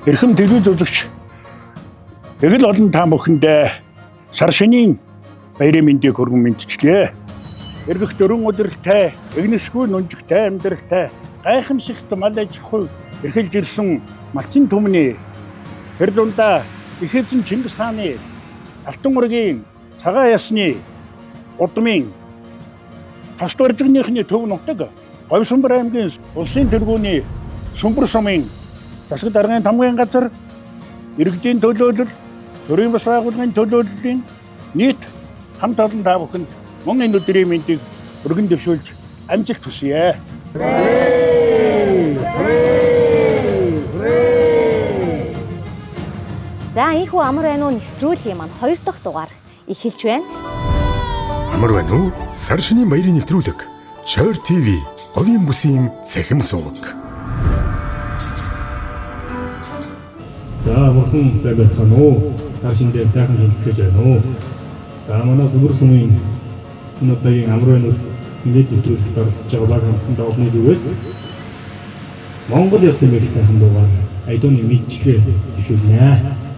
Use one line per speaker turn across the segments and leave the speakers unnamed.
Эрхэм телевиз үзэгч эгэл олон та бүхэндээ сар шинийн баярын мэндийг хүргэн мэндчлээ. Эргэх дөрвөн удиралтай, эгнэшгүй нүнжигтэй амьдралтай, гайхамшигт мал аж ахуй эрхэлж ирсэн малчин түмний тэр дундаа их эзэн Чингис хааны Алтан ургийн цагаан ясны удмын тас дуржигныхны төв нутаг Говьсумбар аймгийн улсын тэргүүний Сүмбэр сумын засаг даргын тамгын газар иргэдийн төлөөлөл, төрийн бас байгууллагын төлөөллийн нийт хамт олон та бүхэнд мөн энэ өдрийн мэндийг өргөн дэвшүүлж амжилт хүсье.
За ийхүү амар байна уу нэвтрүүлгийн маань хоёр дахь дугаар эхэлж байна.
Амар байна уу? Сар шинийн баярын нэвтрүүлэг. Чойр ТV говийн бүсийн цахим суваг.
За бурхан сайн байцгаана уу? Сар шиндээ сайхан шинэлцгээж байна уу? За манай Сүмэр сумын энэ удаагийн амар байна уу тэмдэг нэвтрүүлэгт оролцож байгаа баг хамтанд олонний зүгээс Монгол ёс юм их сайхан дуугаар Айдууны мэдчилгээ дэвшүүлнэ.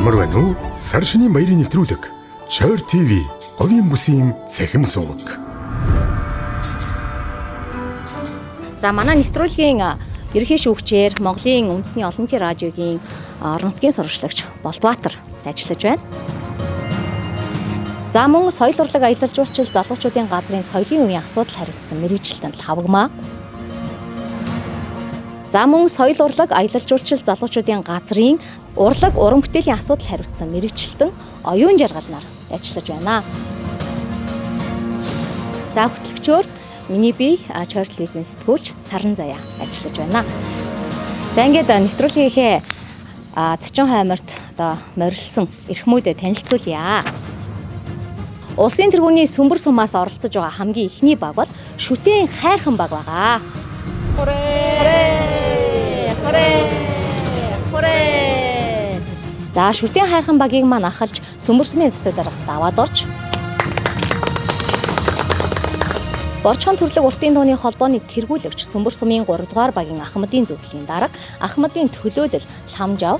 Амар байна уу? Сар шинийн баярын нэвтрүүлэг. Чойр ТV говийн бүсийн цахим суваг.
За манай нэвтрүүлгийн ерөнхий шүүгчээр Монголын үндэсний олон нийтийн радиогийн орон нутгийн сурвалжлагч Болдбаатар ажиллаж байна. За мөн соёл урлаг аялал жуулчлал залуучуудын газрын соёлын үеийн асуудал хариуцсан мэргэжилтэнд Хавагмаа. За мөн соёл урлаг аялал жуулчлал залуучуудын газрын урлаг уран бүтээлийн асуудал хариуцсан мэргэжилтэн Оюун Жаргал нар ажиллаж байна. За хөтлөгчөөр миний бие Чойр телевизийн сэтгүүлч Саран Заяа ажиллаж байна. За ингээд нэвтрүүлгийнхээ зочин хаймарт одоо морилсан эрхмүүдэд танилцуулъя. Улсын тэргүүний Сүмбэр сумаас оролцож байгаа хамгийн эхний баг бол Шүтэн хайрхан баг байгаа. Хүрээ! Хүрээ! Хүрээ! За Шүтэн хайрхан багийг маань ахалж Сүмбэр сумын засаг дарга даваад орж Борчхон төрлөг уртын дууны холбооны тэргүүлэгч Сүмбэр сумын 3 дугаар багийн Ахмадын зөвлөлийн дарга Ахмадын төлөөлөл Ламжав.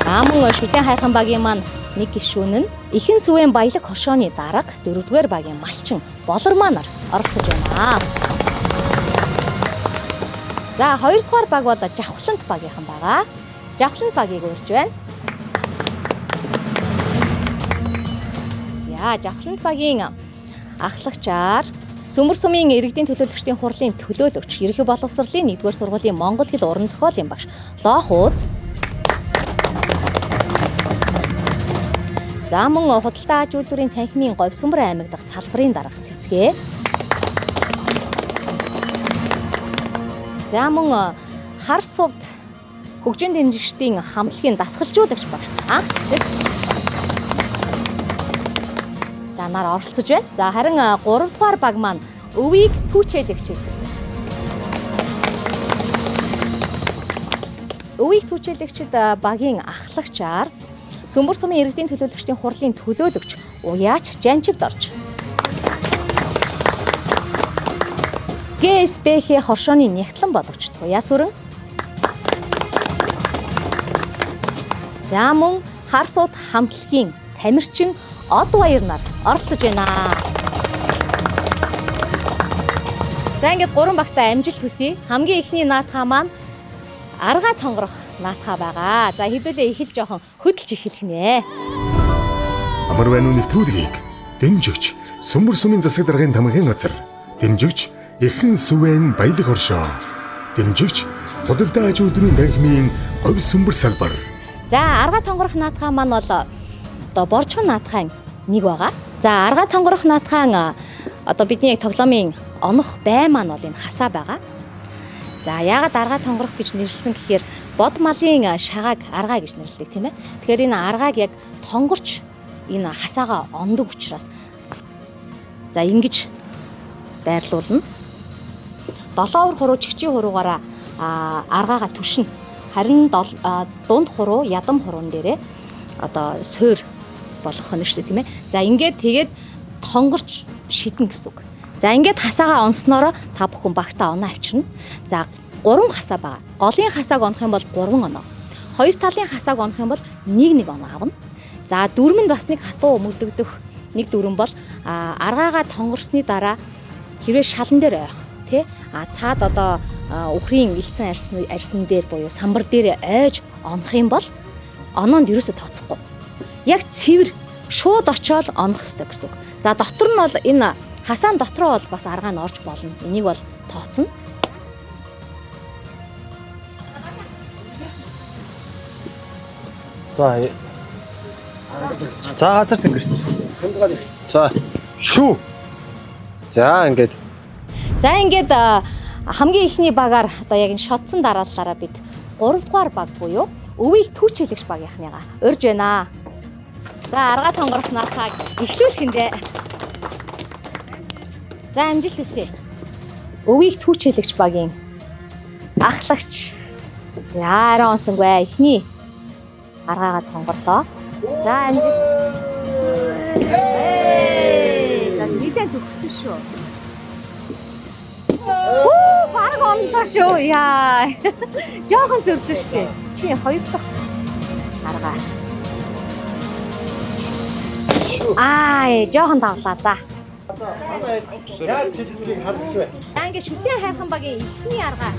За мөн Шүтэн хайрхан багийн маань нэг гишүүн нь Ихэн сүвэн баялаг хоршооны дарга 4 дугаар багийн Малчин Болорманаар оролцож байна. За 2 дугаар баг бол Жавхлант багийнхан байгаа. Жавхлант багийг урьж байна. За Жавхлант багийн ахлагчаар Сүмбэр сумын иргэдийн төлөөлөгчдийн хурлын төлөөлөгч, ерөнхий боловсролын 1-р сургуулийн монгол хэл уран зохиолын багш Лоох ууз. За мөн худалдаа аж үйлдвэрийн танхимын Говьсүмбэр аймаг дахь салбарын дарга Цэцгээ. За мөн хар сувд хөгжин дэмжигчдийн хамтлагийн дасгалжуулагч багш Анх Цэцэг. За нар оролцож байна. За харин 3 дугаар баг маань өвийг түүчээлэгч. Өвийг түүчээлэгчд багийн ахлагчаар Сүмбэр сумын иргэдийн төлөөлөгчдийн хурлын төлөөлөгч Уяач Жанчивд орж. ГСБХ хоршооны нягтлан бодогч Туяа сүрэн. За мөн Харсууд хамтлагийн тамирчин Од баяр нар оролцож байна. За ингээд гурван багтаа амжилт хүсье. Хамгийн эхний наадхаа маань аргаа тонгорох наадхаа байгаа. За хэдүүлээ эхэл жоохон хөдөлж эхэлэх нэ.
Амар байна уу нэвтрүүлгийг дэмжигч Сүмбэр сумын засаг даргын тамгын газар, дэмжигч Ихэн сүвэн баялаг хоршоо, дэмжигч худалдаа аж үйлдвэрийн танхимын Говь сүмбэр салбар.
За аргаа тонгорох наадхаа маань бол одоо боржгон наадхаан нэг байгаа. За аргаа тонгорох наадхаан одоо бидний яг тоглоомын онох бай маань бол энэ хасаа байгаа. За яагаад аргаа тонгорох гэж нэрлсэн гэхээр бод малын шагааг аргаа гэж нэрлэдэг тийм ээ. Тэгэхээр энэ аргааг яг тонгорч энэ хасаагаа ондог учраас за ингэж байрлуулна. Долоовор хуруу чигчийн хуруугаараа аргаагаа түшнэ. Харин дунд хуруу ядам хуруун дээрээ одоо суур болгох нь шүү дээ тийм ээ. За ингээд тэгээд тонгорч шиднэ гэсэн үг. За ингээд хасаагаа онсноороо та бүхэн багтаа оноо авчирна. За 3 хасаа байгаа. Голын хасааг онох юм бол 3 оноо. Хоёр талын хасааг онох юм бол 1 1 оноо авна. За дөрөв нь бас нэг хатуу өмгдөгдөх нэг дөрөв бол аргаагаа тонгорсны дараа хэрвээ шалан дээр ойх тий а цаад одоо үхрийн элцэн арьсан дээр буюу самбар дээр ойж онох юм бол оноонд ерөөсө тооцохгүй. Яг цэвэр шууд очиод онох ёстой гэсэн үг. За дотор нь бол энэ хасаан дотроо бол бас аргаа нь орж болно. Энийг бол тооцно.
За. За газар тэнгэрт. За.
Шүү.
За ингээд.
За ингээд хамгийн эхний багаар одоо яг энэ шодсон дарааллаараа бид 3 дугаар баг буюу өвийг түүчээлэгч багийнхныгаа урьж байна. За аргаа тонгорох наадхааг эхлүүлэх нь дээ. За амжилт хүсье. Өвийг түүчээлэгч багийн ахлагч. За арай онсонгүй эхний аргаагаа тонгорлоо. За амжилт. За нэлээд төгссөн шүү. Үу, бараг онлоо шүү. Яа. Жохон зөрлөө шүү дээ. Чи хоёр дахь аргаа. Аа, жохон тавлаа да.
Яг чиглэлийг харж бай.
За ингээ шүтэн хайрхан багийн эхний аргаа.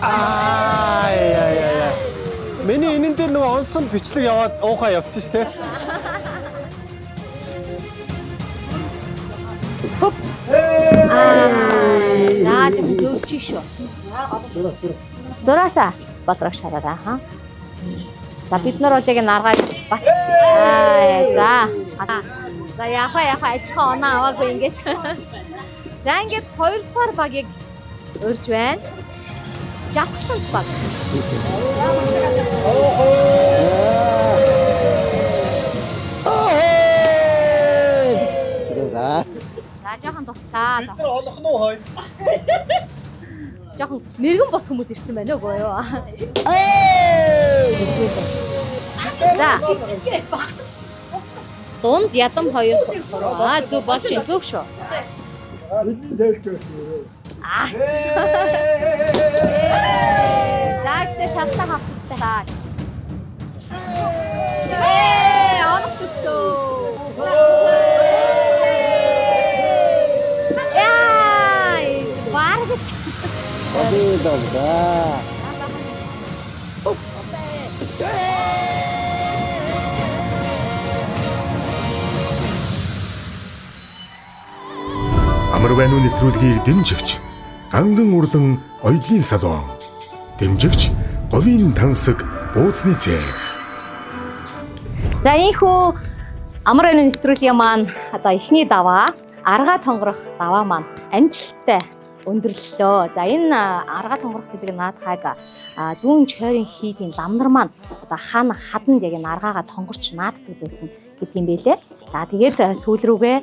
Аа яа яа яа. Миний энэн дээр нөгөө онсон бичлэг яваад уухаа явчих ш тэ.
Хөп. Аа, за жоохон зөрч шүү. Зураасаа болрогч хараарай хаа. За бид нар бол яг энэ аргааг бас аа за. За яхаа яхаа адилхан оноо аваагүй ингэж. За ингээд хоёр дахь багийг урьж байна. Жавхлант баг. За.
Бид нар олох нь уу хой?
Жохон мэрэгэн бос хүмүүс ирсэн байна уу юу? За. Дунд ядам 2 3. Аа зөв болж байна. Зөв шүү. Аа. За ихтэй шалтаа хавсарчлаа. Ээ, онох төгсөө. Яа, бараг
Амар байна уу нэвтрүүлгийг дэмжигч Ганган урлан оёдлын салон. Дэмжигч Говийн тансаг бууцны цех.
За ийхүү амар байна нэвтрүүлгийн маань одоо эхний даваа аргаа тонгорох даваа маань амжилттай өндөрлөлөө. За энэ аргаа тонгорох гэдэг наадхайг зүүн чойрын хийдийн ламнар маань одоо хан хаданд яг энэ аргаагаа тонгорч нааддаг байсан гэдэг юм бэлээ. За тэгээд сүүл рүүгээ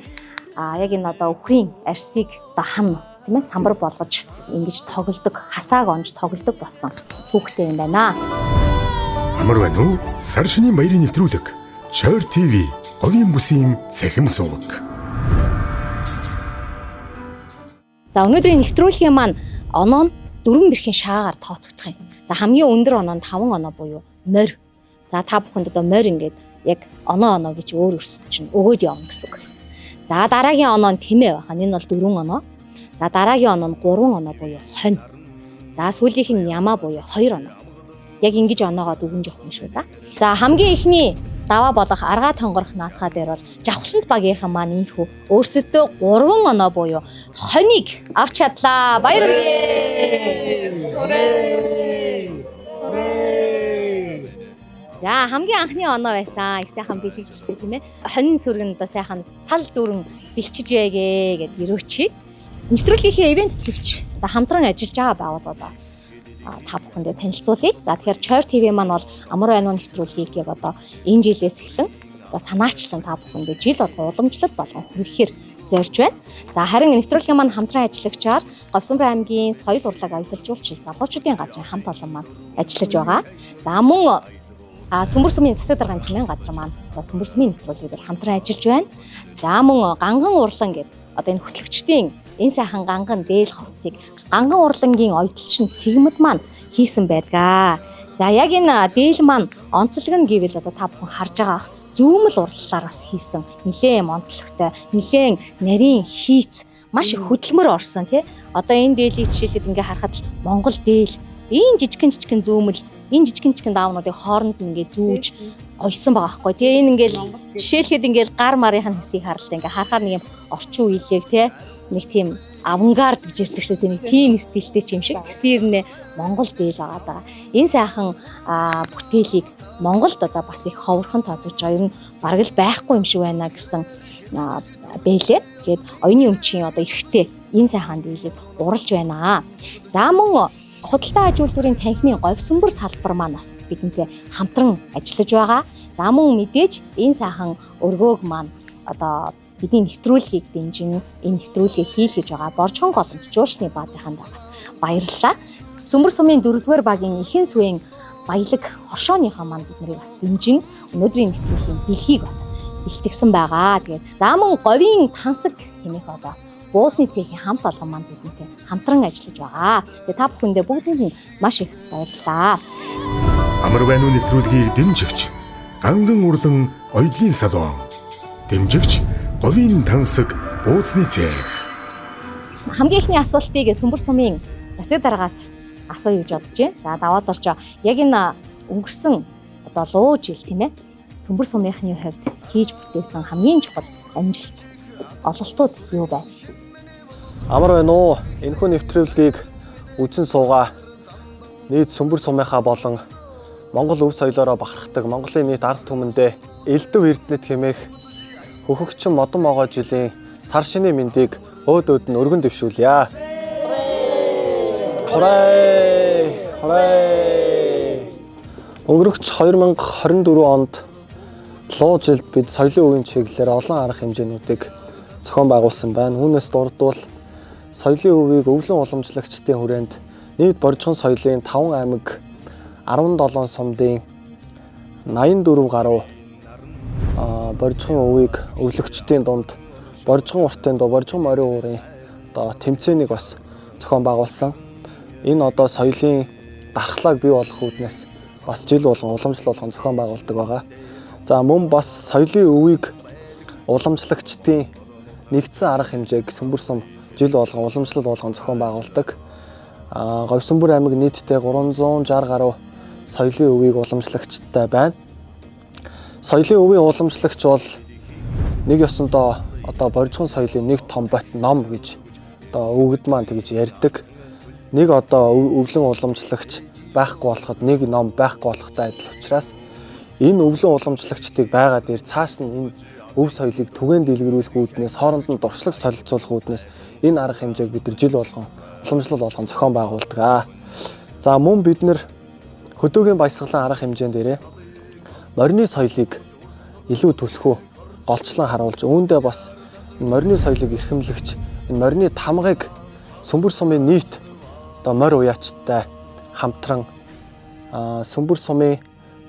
яг энэ одоо үхрийн арсыг одоо хан тийм ээ самбар болгож ингэж тоглодог, хасааг онж тоглодог болсон түүхтэй юм байна.
Амар байна уу? Сар шинийн баярын нэвтрүүлэг. Чойр ТV Говийн бүсийн цахим суваг.
За өнөөдрийн нэвтрүүлгийн маань оноо нь дөрвөн бэрхийн шаагаар тооцогдох юм. За хамгийн өндөр оноо нь 5 оноо буюу морь. За та бүхэнд одоо морь ингээд яг оноо оноо гэж өөр өрсөд чинь өгөөд явна гэсэн үг. За дараагийн оноо нь тэмээ байна. Энэ бол 4 оноо. За дараагийн оноо нь 3 оноо буюу хонь. За сүүлийнх нь ямаа буюу 2 оноо. Яг ингэж оноогоод өгөн явах юм шүү. За. За хамгийн эхний даваа болох аргаа тонгорох наадхаа дээр бол жавхлант багийнхан маань ийхүү өөрсөддөө 3 оноо буюу хониг авч чадлаа. Баяр хүргэе. За хамгийн анхны оноо байсан. Их сайхан бэлэгдэлтэй тийм ээ. Хонин сүргэн одоо сайхан тал дүүрэн бэлчиж байгээ гэд өрөөчий. Нэвтрүүлгийнхээ ивент тэтгэгч одоо хамтран ажиллаж байгаа байгууллагуудаас та бүхэндээ танилцуулъя. За тэгэхээр Чойр ТV маань бол Амар байна уу нэвтрүүлгийг яг одоо энэ жилээс эхлэн одоо санаачлан та бүхэндээ жил болгон уламжлал болгон хүргэхээр зорж байна. За харин нэвтрүүлгийн маань хамтран ажиллагчаар Говьсанбар аймгийн соёл урлаг аялал жуулчлал залуучуудын газрын хамт олон маань ажиллаж байгаа. За мөн Сүмбэр сүмийн засаг даргын тамийн газар маань одоо Сүмбэр сүмийн нэвтрүүлгээр хамтран ажиллаж байна. За мөн ганган урлан гэдэг одоо энэ хөтлөгчдийн энэ сайхан ганган дээл хувцсыг ганган урлангийн оёдолч нь цэгмэд маань хийсэн байдгаа. За яг энэ дээл маань онцлог нь гэвэл одоо та бүхэн харж байгаа ах зүүмэл урлалаар бас хийсэн. Нилээн юм онцлогтой, нилээн нарийн хийц маш их хөдөлмөр орсон тий. Одоо энэ дээлийг жишээлбэл ингээ харахад л Монгол дээл ийм жижигхэн жижигхэн зүүмэл энэ жижигхэн жижигхэн даавнуудыг хооронд нь ингээ зүүж ойсон байгаа байхгүй. Тэгээ энэ ингээл жишээлхэд ингээл гар марынхын хэсгийг харалта ингээ харахаар нэг юм орчин үеийг тий нэг тийм авангард гэж ярьдаг шүү дээ. Нэг тийм стилтэй ч юм шиг. Тэгсэн ирнэ Монгол дээл байгаа даа. Энэ сайхан бүтээлийг Монголд одоо бас их ховорхон тооцож байгаа. Ер нь бараг л байхгүй юм шиг байна гэсэн бэлээ. Тэгээд оюуны өмчийн одоо эрхтэй энэ сайхан дээлийг уралж байна. За мөн худалдаа аж үйлдвэрийн танхимын говьсөнбөр салбар маань бас бидэнтэй хамтран ажиллаж байгаа. За мөн мэдээж энэ сайхан өргөөг маань одоо бидний нэвтрүүлгийг дэмжин энэ нэвтрүүлгийг хийх гэж байгаа Боржхон голомт жуулчны баазынхаа бас баярлалаа. Сүмбэр сумын 4-р багийн ихэн сүвэн баялаг хоршооныхоо маань бид нарыг бас дэмжин өнөөдрийн нэвтрүүлгийн бэлгийг бас бэлтгэсэн байгаа. Тэгээд за мөн говийн тансаг хэмээх одоо бас буусны цехийн хамт олон маань бидэнтэй хамтран ажиллаж байгаа. Тэгээд та бүхэндээ бүгдэнд нь маш их баярлалаа.
Амар байна уу нэвтрүүлгийг дэмжигч Ганган урлан оёдлын салон. Дэмжигч Говийн тансаг бууцны цех.
Хамгийн эхний асуултыг Сүмбэр сумын засаг даргаас асууя гэж бодож байна. За даваад орчоо. Яг энэ өнгөрсөн одоо луу жил тийм ээ. Сүмбэр сумынхны хувьд хийж бүтээсэн хамгийн чухал амжилт ололтууд юу байв?
Амар байна уу? Энэхүү нэвтрүүлгийг үзэн суугаа нийт сүмбэр сумынхаа болон Монгол өв соёлоороо бахархдаг Монголын нийт ард түмэндээ элдв эрдэнэт хэмээх хөхөгчин модон могоо жилийн сар шинийн мэндийг өөд өөд нь өргөн дэвшүүлье. Хурай! Хурай! Өнгөрөгч 2024 онд луу жилд бид соёлын өвийн чиглэлээр олон арга хэмжээнүүдийг зохион байгуулсан байна. Үүнээс дурдвал Соёлын өвийг өвлөн уламжлагчдын хүрээнд нийт Боржигон соёлын 5 аймаг 17 сумдын 84 гаруй Боржигон өвийг өвлөгчдийн дунд Боржигон уртын дуу, Боржигон морин уурын одоо тэмцээнийг бас зохион байгуулсан. Энэ одоо соёлын дархлааг бий болгох үүднээс бас жил болгон уламжлал болгон зохион байгуулдаг байгаа. За мөн бас соёлын өвийг уламжлагчдын нэгдсэн арга хэмжээг Сүмбэр сум жил болгон уламжлал болгон зохион байгуулдаг. Говьсүмбэр аймаг нийтдээ 360 гаруй соёлын өвийг уламжлагчтай байна. Соёлын өвийн уламжлагч бол нэг ёсондоо одоо Боржигон соёлын нэг том бот ном гэж одоо өвгөд маань тэгж ярьдаг. Нэг одоо өвлөн уламжлагч байхгүй болоход нэг ном байхгүй болохтой адил учраас энэ өвлөн уламжлагчдыг байгаа дээр цааш нь энэ өв соёлыг түгээн дэлгэрүүлэх үүднээс хооронд нь дуршлаг солилцуулах үүднээс энэ арга хэмжээг бид нар жил болгон уламжлал болгон зохион байгуулдаг. За мөн бид нар хөдөөгийн баясгалан арга хэмжээн дээрээ морины соёлыг илүү түлхүү голчлон харуулж үүндээ бас энэ морины соёлыг эрхэмлэгч энэ морины тамгыг Сүмбэр сумын нийт одоо морь уяачтай хамтран Сүмбэр сумын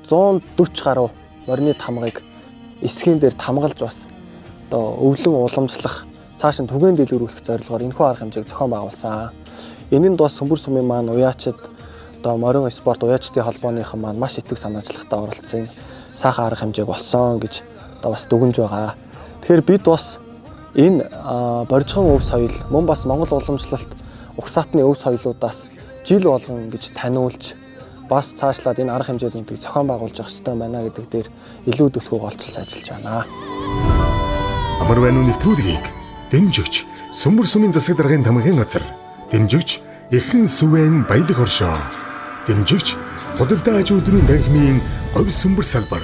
140 гаруй морины тамгыг эсхийн дээр тамгалж бас одоо өвлөн уламжлах цааш нь түгээн дэлгэрүүлэх зорилгоор энэхүү арга хэмжээг зохион байгуулсан. Энэ нь бас Сүмбэр сумын маань уяачид одоо морин спорт уяачдын холбооныхан маань маш итгэв санаачлагтай оролцсон сайхан арга хэмжээ болсон гэж одоо бас дүгнж байгаа. Тэгэхээр бид бас энэ Боржигон өв соёл мөн бас Монгол уламжлалт угсаатны өв соёлуудаас жил болгон гэж таниулж бас цаашлаад энэ арга хэмжээнүүдийг зохион байгуулж явах хэрэгтэй байна гэдэг дээр илүү түлхүү голчилж ажиллаж байна.
Амар байна уу нэвтрүүлгийг дэмжигч Сүмбэр сумын засаг даргын тамгын газар, дэмжигч Эхэн сүвэн баялаг хоршоо, дэмжигч худалдаа аж үйлдвэрийн танхимын говь сүмбэр салбар.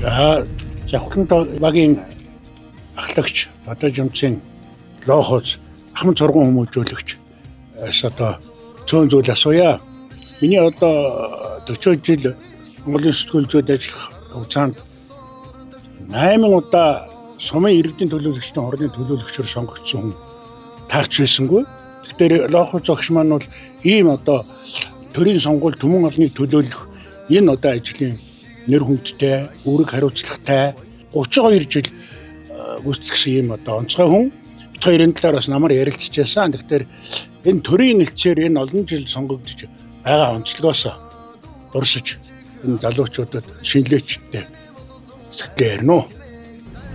За Завхлан багийн ахлагч одоо жимцэн лоохоц ахмад цоргон хүмүүжүүлэгч эс одоо цөөн зүйл асууя. Миний одоо 40 жил Монголын сэтгүүл зүйд ажиллах хугацаанд 8 удаа сумын иргэдийн төлөөлөгчдийн хурлын төлөөлөгчөөр сонгогдсон хүн таарч байсангүй. Тэгэхээр лоохоц огш маань бол ийм одоо төрийн сонгуул түмэн олныг төлөөлөх энэ одоо ажлын нэр хүндтэй, үүрэг хариуцлагатай 32 жил гүйцэтгэсэн ийм одоо онцгой хүн. Бид хоёр энэ талаар бас намар ярилцчихсан. Тэгэхээр энэ төрийн элчээр энэ олон жил сонгогдож байгаа онцлогоос дурсаж энэ залуучуудад шинэлээчтэй сэтгэлээ ярина уу?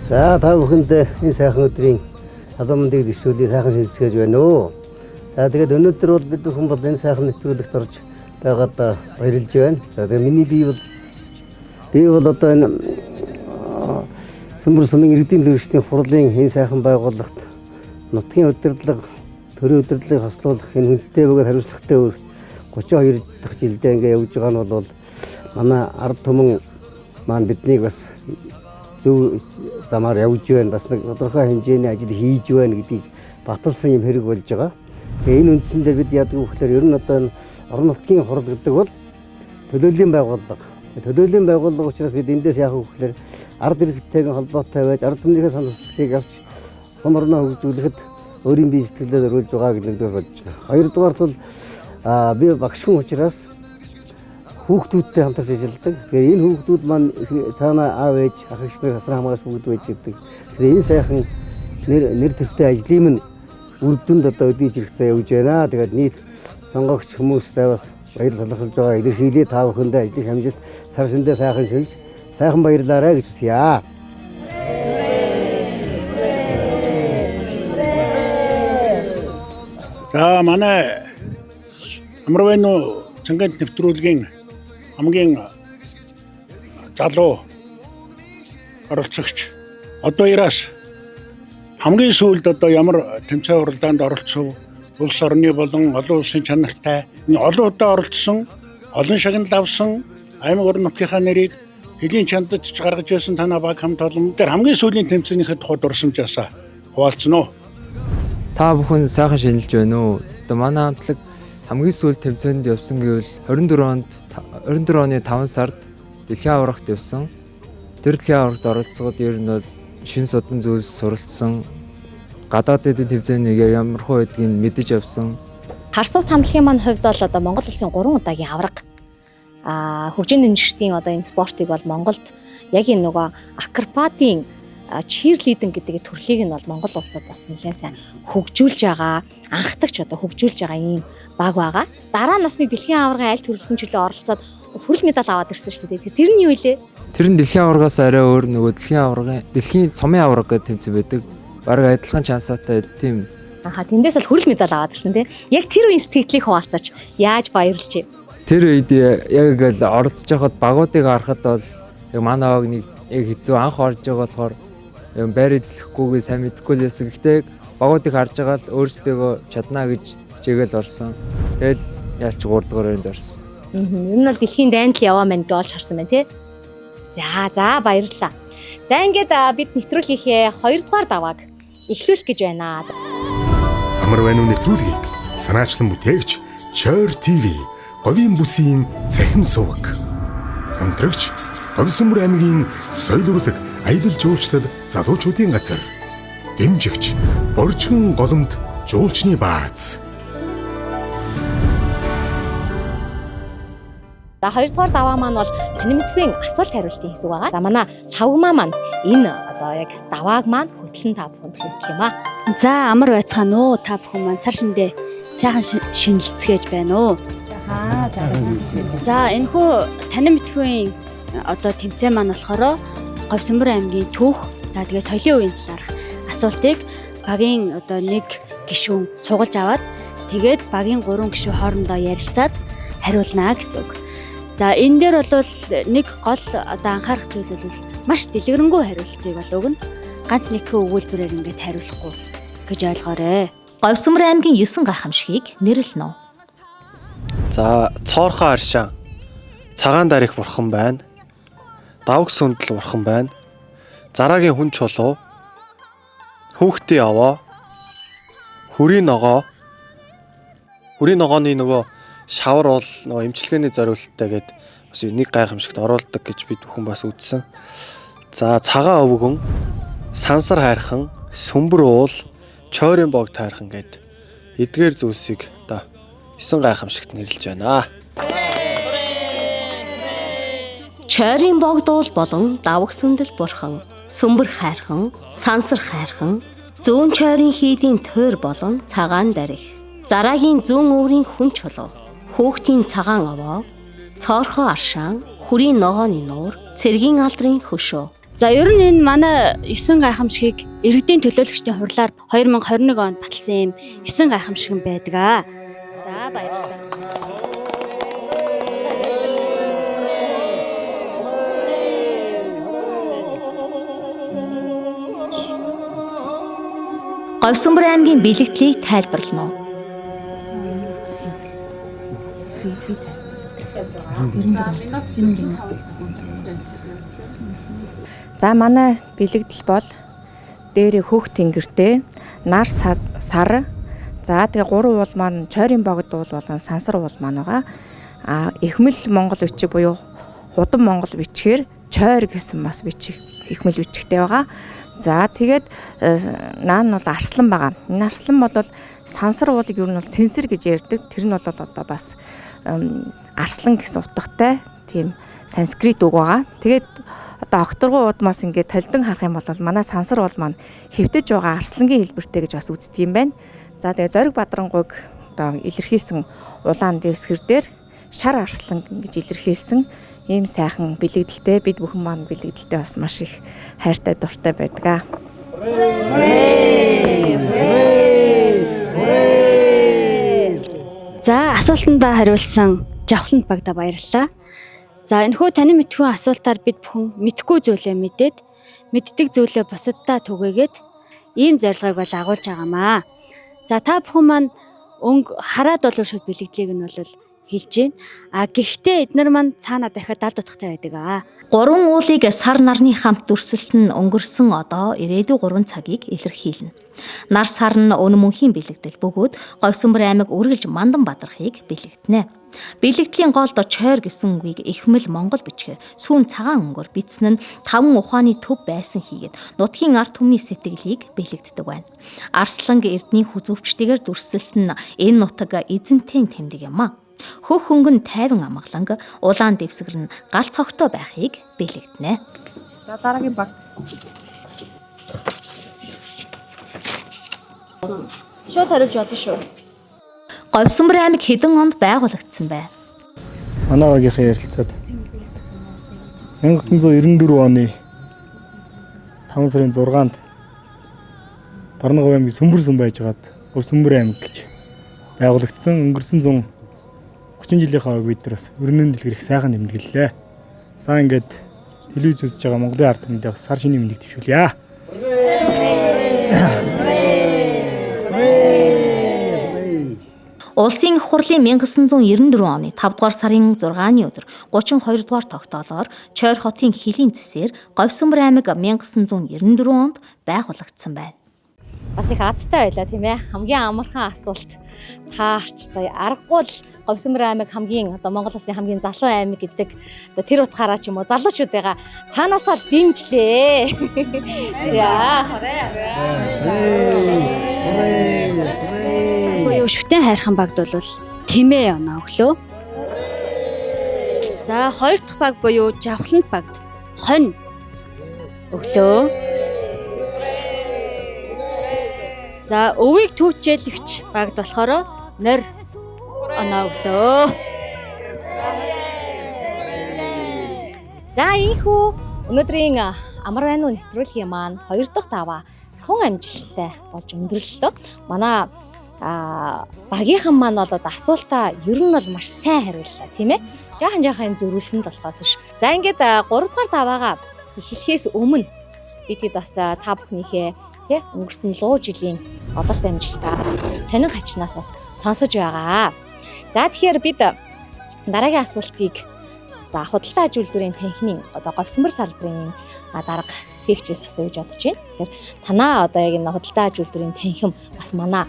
За та бүхэнд энэ сайхан өдрийн залуу мөндийг дэвшүүлээ сайхан шинжилгээж байна уу? За тэгээд өнөөдөр бол бид бүхэн бол энэ сайхан нэвтрүүлэгт орж байгаад баярлж байна. За тэгээд миний бие бол одоо энэ Сүмбэр сумын иргэдийн төлөөлөгчдийн хурлын энэ сайхан байгууллагт нутгийн удирдлага, төрийн удирдлагыг хослуулах энэ хүндтэй бөгөөд хариуцлагатай үүрэгт 32 дахь жилдээ ингээ явж байгаа нь бол манай ард түмэн маань биднийг бас зөв замаар явж байна. Бас нэг тодорхой хэмжээний ажил хийж байна гэдгийг баталсан юм хэрэг болж байгаа. Тэгээ энэ үндсэн дээр бид яадаг вэ гэхээр ер нь одоо энэ орон нутгийн хурал гэдэг бол төлөөллийн байгууллага. Төлөөллийн байгууллага учраас бид эндээс яах вэ гэхээр ард иргэдтэйгээ холбоотой байж ард түмнийхээ санал хүслийг авч сум орноо хөгжүүлэхэд өөрийн бие сэтгэлээр зориулж байгаа гэж нэгдүгээр бодож байна. Хоёрдугаар бол би багш хүн учраас хүүхдүүдтэй хамтарч ажилладаг. Тэгэхээр энэ хүүхдүүд маань цаана аав ээж, ах эгч нар, хасран хамгаач бүгд байж байдаг. Тэгэхээр энэ сайхан нэр төртэй ажлын минь үр дүнд одоо өдний жирэгтэй явж байна. Тэгээд нийт сонгогч хүмүүстэй бас баяр талархалж байгаа илэрхийлээ та бүхэндээ ажлын амжилт, сар шиндээ сайхан шилж, сайхан баярлаарай гэж хүсье.
За манай Амар байна уу цэнгэнд нэвтрүүлгийн хамгийн залуу оролцогч одоо Ираас хамгийн сүүлд одоо ямар тэмцээн уралдаанд оролцов, улс орны болон олон улсын чанартай энэ олон удаа оролцсон, олон шагнал авсан аймаг орон нутгийнхаа нэрийг хөлийн чандад ч гаргаж байсан танаа баг хамт олон дээр хамгийн сүүлийн тэмцээнийхээ тухай дурсамжаасаа хуваалцсан уу?
Та бүхэн сайхан шинэлж байна уу? Одоо манай хамтлаг хамгийн сүүлд тэмцээнд явсан гэвэл 24 оны 5 сард дэлхийн аваргад явсан. Тэр дэлхийн аваргад оролцоход ер нь бол шин судан зүйлс суралцсан. Гадаадын тэмцээнийг ямархуу байдгийг мэдэж авсан.
Харсуу хамтлагийн маань хувьд бол одоо Монгол улсын 3 удаагийн аварга хөгжин дэмжигчдийн одоо энэ спортыг бол Монголд яг энэ нөгөө акробатын чирлидинг гэдэг төрлийг нь бол Монгол улсад бас нэлээд сайн хөгжүүлж байгаа, анхдагч одоо хөгжүүлж байгаа ийм баг байгаа. Дараа нь бас нэг дэлхийн аваргын аль төрөлтөн чөлөө оролцоод хүрэл медаль аваад ирсэн шүү дээ. Тэр нь юу вэ?
Тэр нь дэлхийн аваргаас арай өөр нөгөө дэлхийн аваргын дэлхийн цомын аварга гэдэг тэмцээн байдаг. Бараг адилхан чансаатай тийм.
Аха, тэндээс бол хүрэл медаль аваад ирсэн тий. Яг тэр үеийн сэтгэлийг хуваалцаач. Яаж баярлжээ?
Тэр үед яг ингээл оролцож байхад багуудыг харахад бол яг манай баг нэг яг хэцүү анх орж байгаа болохоор байр эзлэхгүйгээ сайн мэдэхгүй л байсан. Гэхдээ багуудыг харж байгаа л өөрсдөө чаднаа гэж хичээгээл орсон. Тэгэл ялч 3 дугаар байранд орсон.
Ер нь бол дэлхийн дайнд л яваа мэн гэж олж харсан байна тий. За за баярлалаа. За ингээд бид нэвтрүүлгийнхээ 2 дугаар давааг эхлүүлэх гэж байна.
Амар байна уу нэвтрүүлгийг санаачлан бүтээгч Чойр ТV говийн бүсийн цахим суваг. Хамтрагч Говьсөмөр аймгийн соёл урлаг аялал жуулчлал залуучуудын газар. Дэмжигч Боржгон голомт жуулчны бааз.
За 2 дугаар даваа маань бол таны мэдхийн асуулт хариултын хэсэг байгаа. За манай лавгмаа маань энэ одоо яг давааг маань хөтлөн та бүхэнд хүргэх юм аа.
За амар байцгаана уу, та бүхэн маань сар шиндээ сайхан шинэлцгээж байна уу? За энэхүү танин мэдхүйн одоо тэмцээн маань болохоор Говьсөмөр аймгийн түүх, за тэгээ соёлын үеийн талаарх асуултыг багийн одоо нэг гишүүн сугалж аваад тэгээд багийн 3 гишүүн хоорондоо ярилцаад хариулнаа гэсэн үг. За энэ дээр бол нэг гол одоо анхаарах зүйл бол маш дэлгэрэнгүй хариултыг бол өгнө. Ганц нэгхэн өгүүлбэрээр ингээд хариулахгүй гэж ойлгоорой.
Говьсөмөр аймгийн 9 гайхамшигыг нэрлэнэ үү?
За цоорхон аршаан цагаан дарих бурхан байна. Давг сүндэл бурхан байна. Зараагийн хүн чулуу. Хүүхдийн овоо. Хүрийн ногоо. Хүрийн ногооны нөгөө шавар бол нөгөө эмчилгээний зориулттай гээд бас нэг гайхамшигт оруулдаг гэж бид бүхэн бас үзсэн. За цагаан өвгөн, сансар хайрхан, сүмбэр уул, чойрын богд хайрхан гээд эдгээр зүйлсийг одоо 9 гайхамшигт нэрлэж байна.
Чойрын богдуул болон давг сүндэл бурхан, сүмбэр хайрхан, сансар хайрхан, зүүн чойрын хийдийн тойр болон цагаан дарих, зараагийн зүүн өврийн хүн чулуу, хүүхдийн цагаан овоо, цоорхоо аршаан, хүрийн ногооны нуур, цэргийн алдрын хөшөө.
За ер нь энэ манай 9 гайхамшигыг иргэдийн төлөөлөгчдийн хурлаар 2021 онд баталсан юм 9 гайхамшиг байдаг аа. За баярлалаа.
Говьсөмөр аймгийн бэлэгдлийг тайлбарлана уу?
За манай бэлэгдэл бол дээрээ хөх тэнгэртэй нар сар, за тэгээ гурван уул маань чойрын богд уул болон сансар уул маань байгаа. А эхмэл монгол бичиг буюу худам монгол бичгээр чойр гэсэн бас бичиг эхмэл бичигтэй байгаа. За тэгээд наан нь бол арслан байгаа. Энэ арслан бол сансар уулыг ер нь бол сэнсэр гэж ярьдаг. Тэр нь бол одоо бас арслан гэсэн утгатай тийм санскрит үг байгаа. Тэгээд одоо окторгоо уудмаас ингээд толдон харах юм бол манай сансар уул маань хэвтэж байгаа арслангийн хэлбэртэй гэж бас үздэг юм байна. За тэгээ Зориг Бадрангуйг одоо илэрхийлсэн улаан дэвсгэр дээр шар арслан гэж илэрхийлсэн ийм сайхан бэлэгдэлтэй бид бүхэн маань бэлэгдэлтэй бас маш их хайртай дуртай байдаг.
За асуултандаа хариулсан Жавхланд багтаа баярлалаа. За энэхүү танин мэдхүйн асуултаар бид бүхэн мэдхгүй зүйлээ мэдээд мэддэг зүйлээ бусаддаа түгээгээд ийм зорилгыг бол агуулж байгаамаа. За та бүхэн маань өнгө хараад болов шууд бэлэгдлийг нь бол хэлж байна. А гэхдээ эднэр маань цаана дахиад далд утгатай байдаг аа.
Гурван уулыг сар нарны хамт дүрсэлсэн нь өнгөрсөн одоо ирээдүй 3 цагийг илэрхийлнэ. Нар сар нь үнэн мөнхийн бэлэгдэл бөгөөд Говьсөмбөр аймаг үргэлж мандан бадрахыг бэлэгдэнэ. Бэлэгдлийн голд чойр гэсэн үгийг эхмэл монгол бичгээр сүүн цагаан өнгөөр бичсэн нь таван ухааны төв байсан хийгээд нутгийн ард түмний сэтгэлийг бэлэгддэг байна. Арсланг эрдний хүзүүвчтэйгээр дүрсэлсэн нь энэ нутаг эзэнтийн тэмдэг юм а. Хөх хөнгөн тайван амгаланг улаан дэвсгэр нь гал цогтой байхыг бэлэгдэнэ.
За дараагийн баг.
Шууд хариулж болно шүү.
Говьсөмбөр аймаг хэдэн онд байгуулагдсан бэ?
Манай багийнхаа ярилцаад 1994 оны 5 сарын 6-нд Дорноговь аймгийн Сүмбэр сүм байжгаад Говьсөмбөр аймаг гэж байгуулагдсан. Өнгөрсөн 130 жилийнхаа аваг бид нар бас өрнөн дэлгэр их сайхан тэмдэглэлээ. За ингээд телевиз үзэж байгаа Монголын ард түмэндээ бас сар шинийн мэндийг төвшүүлье.
Улсын их хурлын 1994 оны 5 дугаар сарын 6-ны өдөр 32 дугаар тогтоолоор Чойр хотын хөлийн зэсээр Говьсөмбөр аймаг 1994 онд байгуулагдсан байна. Бас их азтай байлаа тийм ээ. Хамгийн амархан асуулт таарч та аргагүй л Говьсөмбөр аймаг хамгийн одоо Монгол улсын хамгийн залуу аймаг гэдэг одоо тэр утгаараа ч юм уу залуучуудыгаа цаанаасаа л дэмжлээ. За.
Буюу шүтэн хайрхан багт бол тэмээ оноо өглөө. За хоёр дахь баг буюу жавхлант багт хонь өглөө. За өвийг түүчээлэгч багт болохоор норь оноо өглөө.
За ийхүү өнөөдрийн Амар байна уу нэвтрүүлгийн маань хоёр дахь даваа тун амжилттай болж өндөрлөлөө. Манай багийнхан маань бол одоо асуултаа ер нь бол маш сайн хариуллаа тийм ээ. Жаахан жаахан юм зөрүүлсэн л болохоос ш. За ингээд 3 дугаар даваагаа эхлэхээс өмнө бид хэд бас та бүхнийхээ тий өнгөрсөн луу жилийн ололт амжилтаас сонин хачнаас бас сонсож байгаа. За тэгэхээр бид дараагийн асуултыг за худалдаа аж үйлдвэрийн танхимын одоо Говьсөмбөр салбарын дарга сэгчээс асууж бодож байна. Тэгэхээр танаа одоо яг энэ худалдаа аж үйлдвэрийн танхим бас манай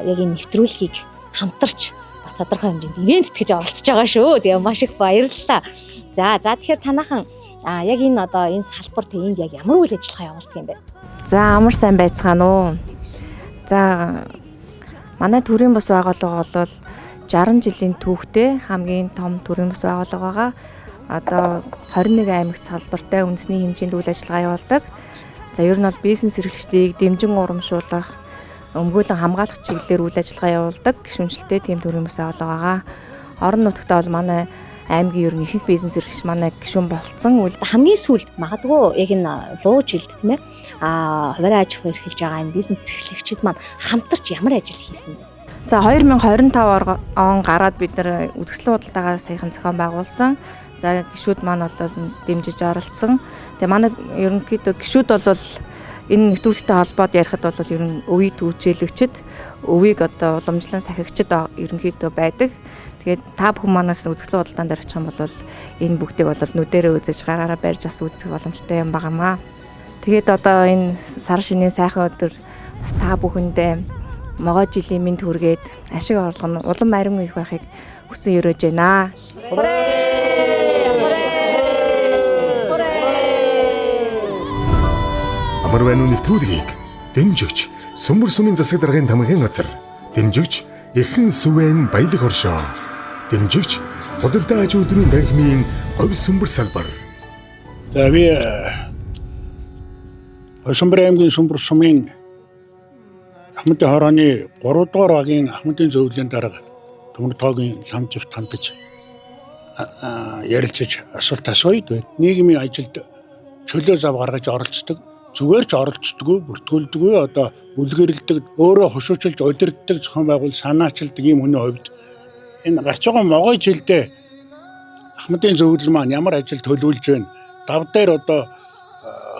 яг энэ нэвтрүүлгийг хамтарч бас тодорхой хэмжээнд ивент тэтгэж оролцож байгаа шүү. Тэгээ маш их баярлалаа. За за тэгэхээр танаахан яг энэ одоо энэ салбар тэг энд яг ямар үйл ажиллагаа явуулдаг юм бэ?
За амар сайн байцгаана уу. За манай төрийн бус байгууллага бол 60 жилийн түүхтэй хамгийн том төрийн бус байгууллага байгаа. Одоо 21 аймагт салбартай үндэсний хэмжээнд үйл ажиллагаа явуулдаг. За ер нь бол бизнес эрхлэгчдийг дэмжин урамшуулах, өмгөөлөн хамгаалах чиглэлээр үйл ажиллагаа явуулдаг гишүүнчлэлтэй тийм төрийн бус байгууллага байгаа. Орон нутагт бол манай аймгийн ер нь ихэнх бизнес эрхлэгч манай гишүүн болцсон.
Хамгийн сүүлд магадгүй яг энэ луу жилд тийм ээ хуваарь аж ахуй эрхэлж байгаа энэ бизнес эрхлэгчид маань хамтарч ямар ажил хийсэн бэ?
За 2025 он гараад бид нар үзэсгэлэн худалдаагаа саяхан зохион байгуулсан. За гишүүд маань бол дэмжиж оролцсон. Тэгээ манай ерөнхийдөө гишүүд бол энэ нэвтрүүлэгтэй холбоод ярихад бол ер нь өвийг түүчээлэгчд, өвийг одоо уламжлан сахигчд ерөнхийдөө байдаг. Тэгээд та бүхэн манаас үзэсгэлэн худалдаан дээр очих юм бол энэ бүгдийг бол нүдэрээ үзэж гараараа барьж бас үзэх боломжтой юм багамаа. Тэгээд одоо энэ сар шинийн сайхан өдөр бас та бүхэндээ могой жилийн мэнд хүргээд ашиг орлого нь улам ариун их байхыг хүсэн өрөөж байна.
Амар байна уу нэвтрүүлгийг дэмжигч Сүмбэр сумын засаг даргын тамгын газар, дэмжигч Эхэн Сүвэн баялаг хоршоо, дэмжигч худалдаа аж үйлдвэрийн танхимын Говь Сүмбэр салбар.
За би Говьсөмбөр аймгийн Сүмбэр сумын Ахмадын хорооны 3 дугаар багийн Ахмадын зөвлөлийн дарга Төмөртоогийн ламжигт хандаж ярилцаж асуулт асууя. Нийгмийн ажилд чөлөө зав гаргаж оролцдог. Зүгээр ч оролцдоггүй, бүртгүүлдэггүй, одоо үлгэрлдэг, өөрөө хошуучилж удирддаг, зохион байгуул санаачилдаг ийм хүний хувьд энэ гарч байгаа могой жилдээ Ахмадын зөвлөл маань ямар ажил төлөвлөж байна? Дав дээр одоо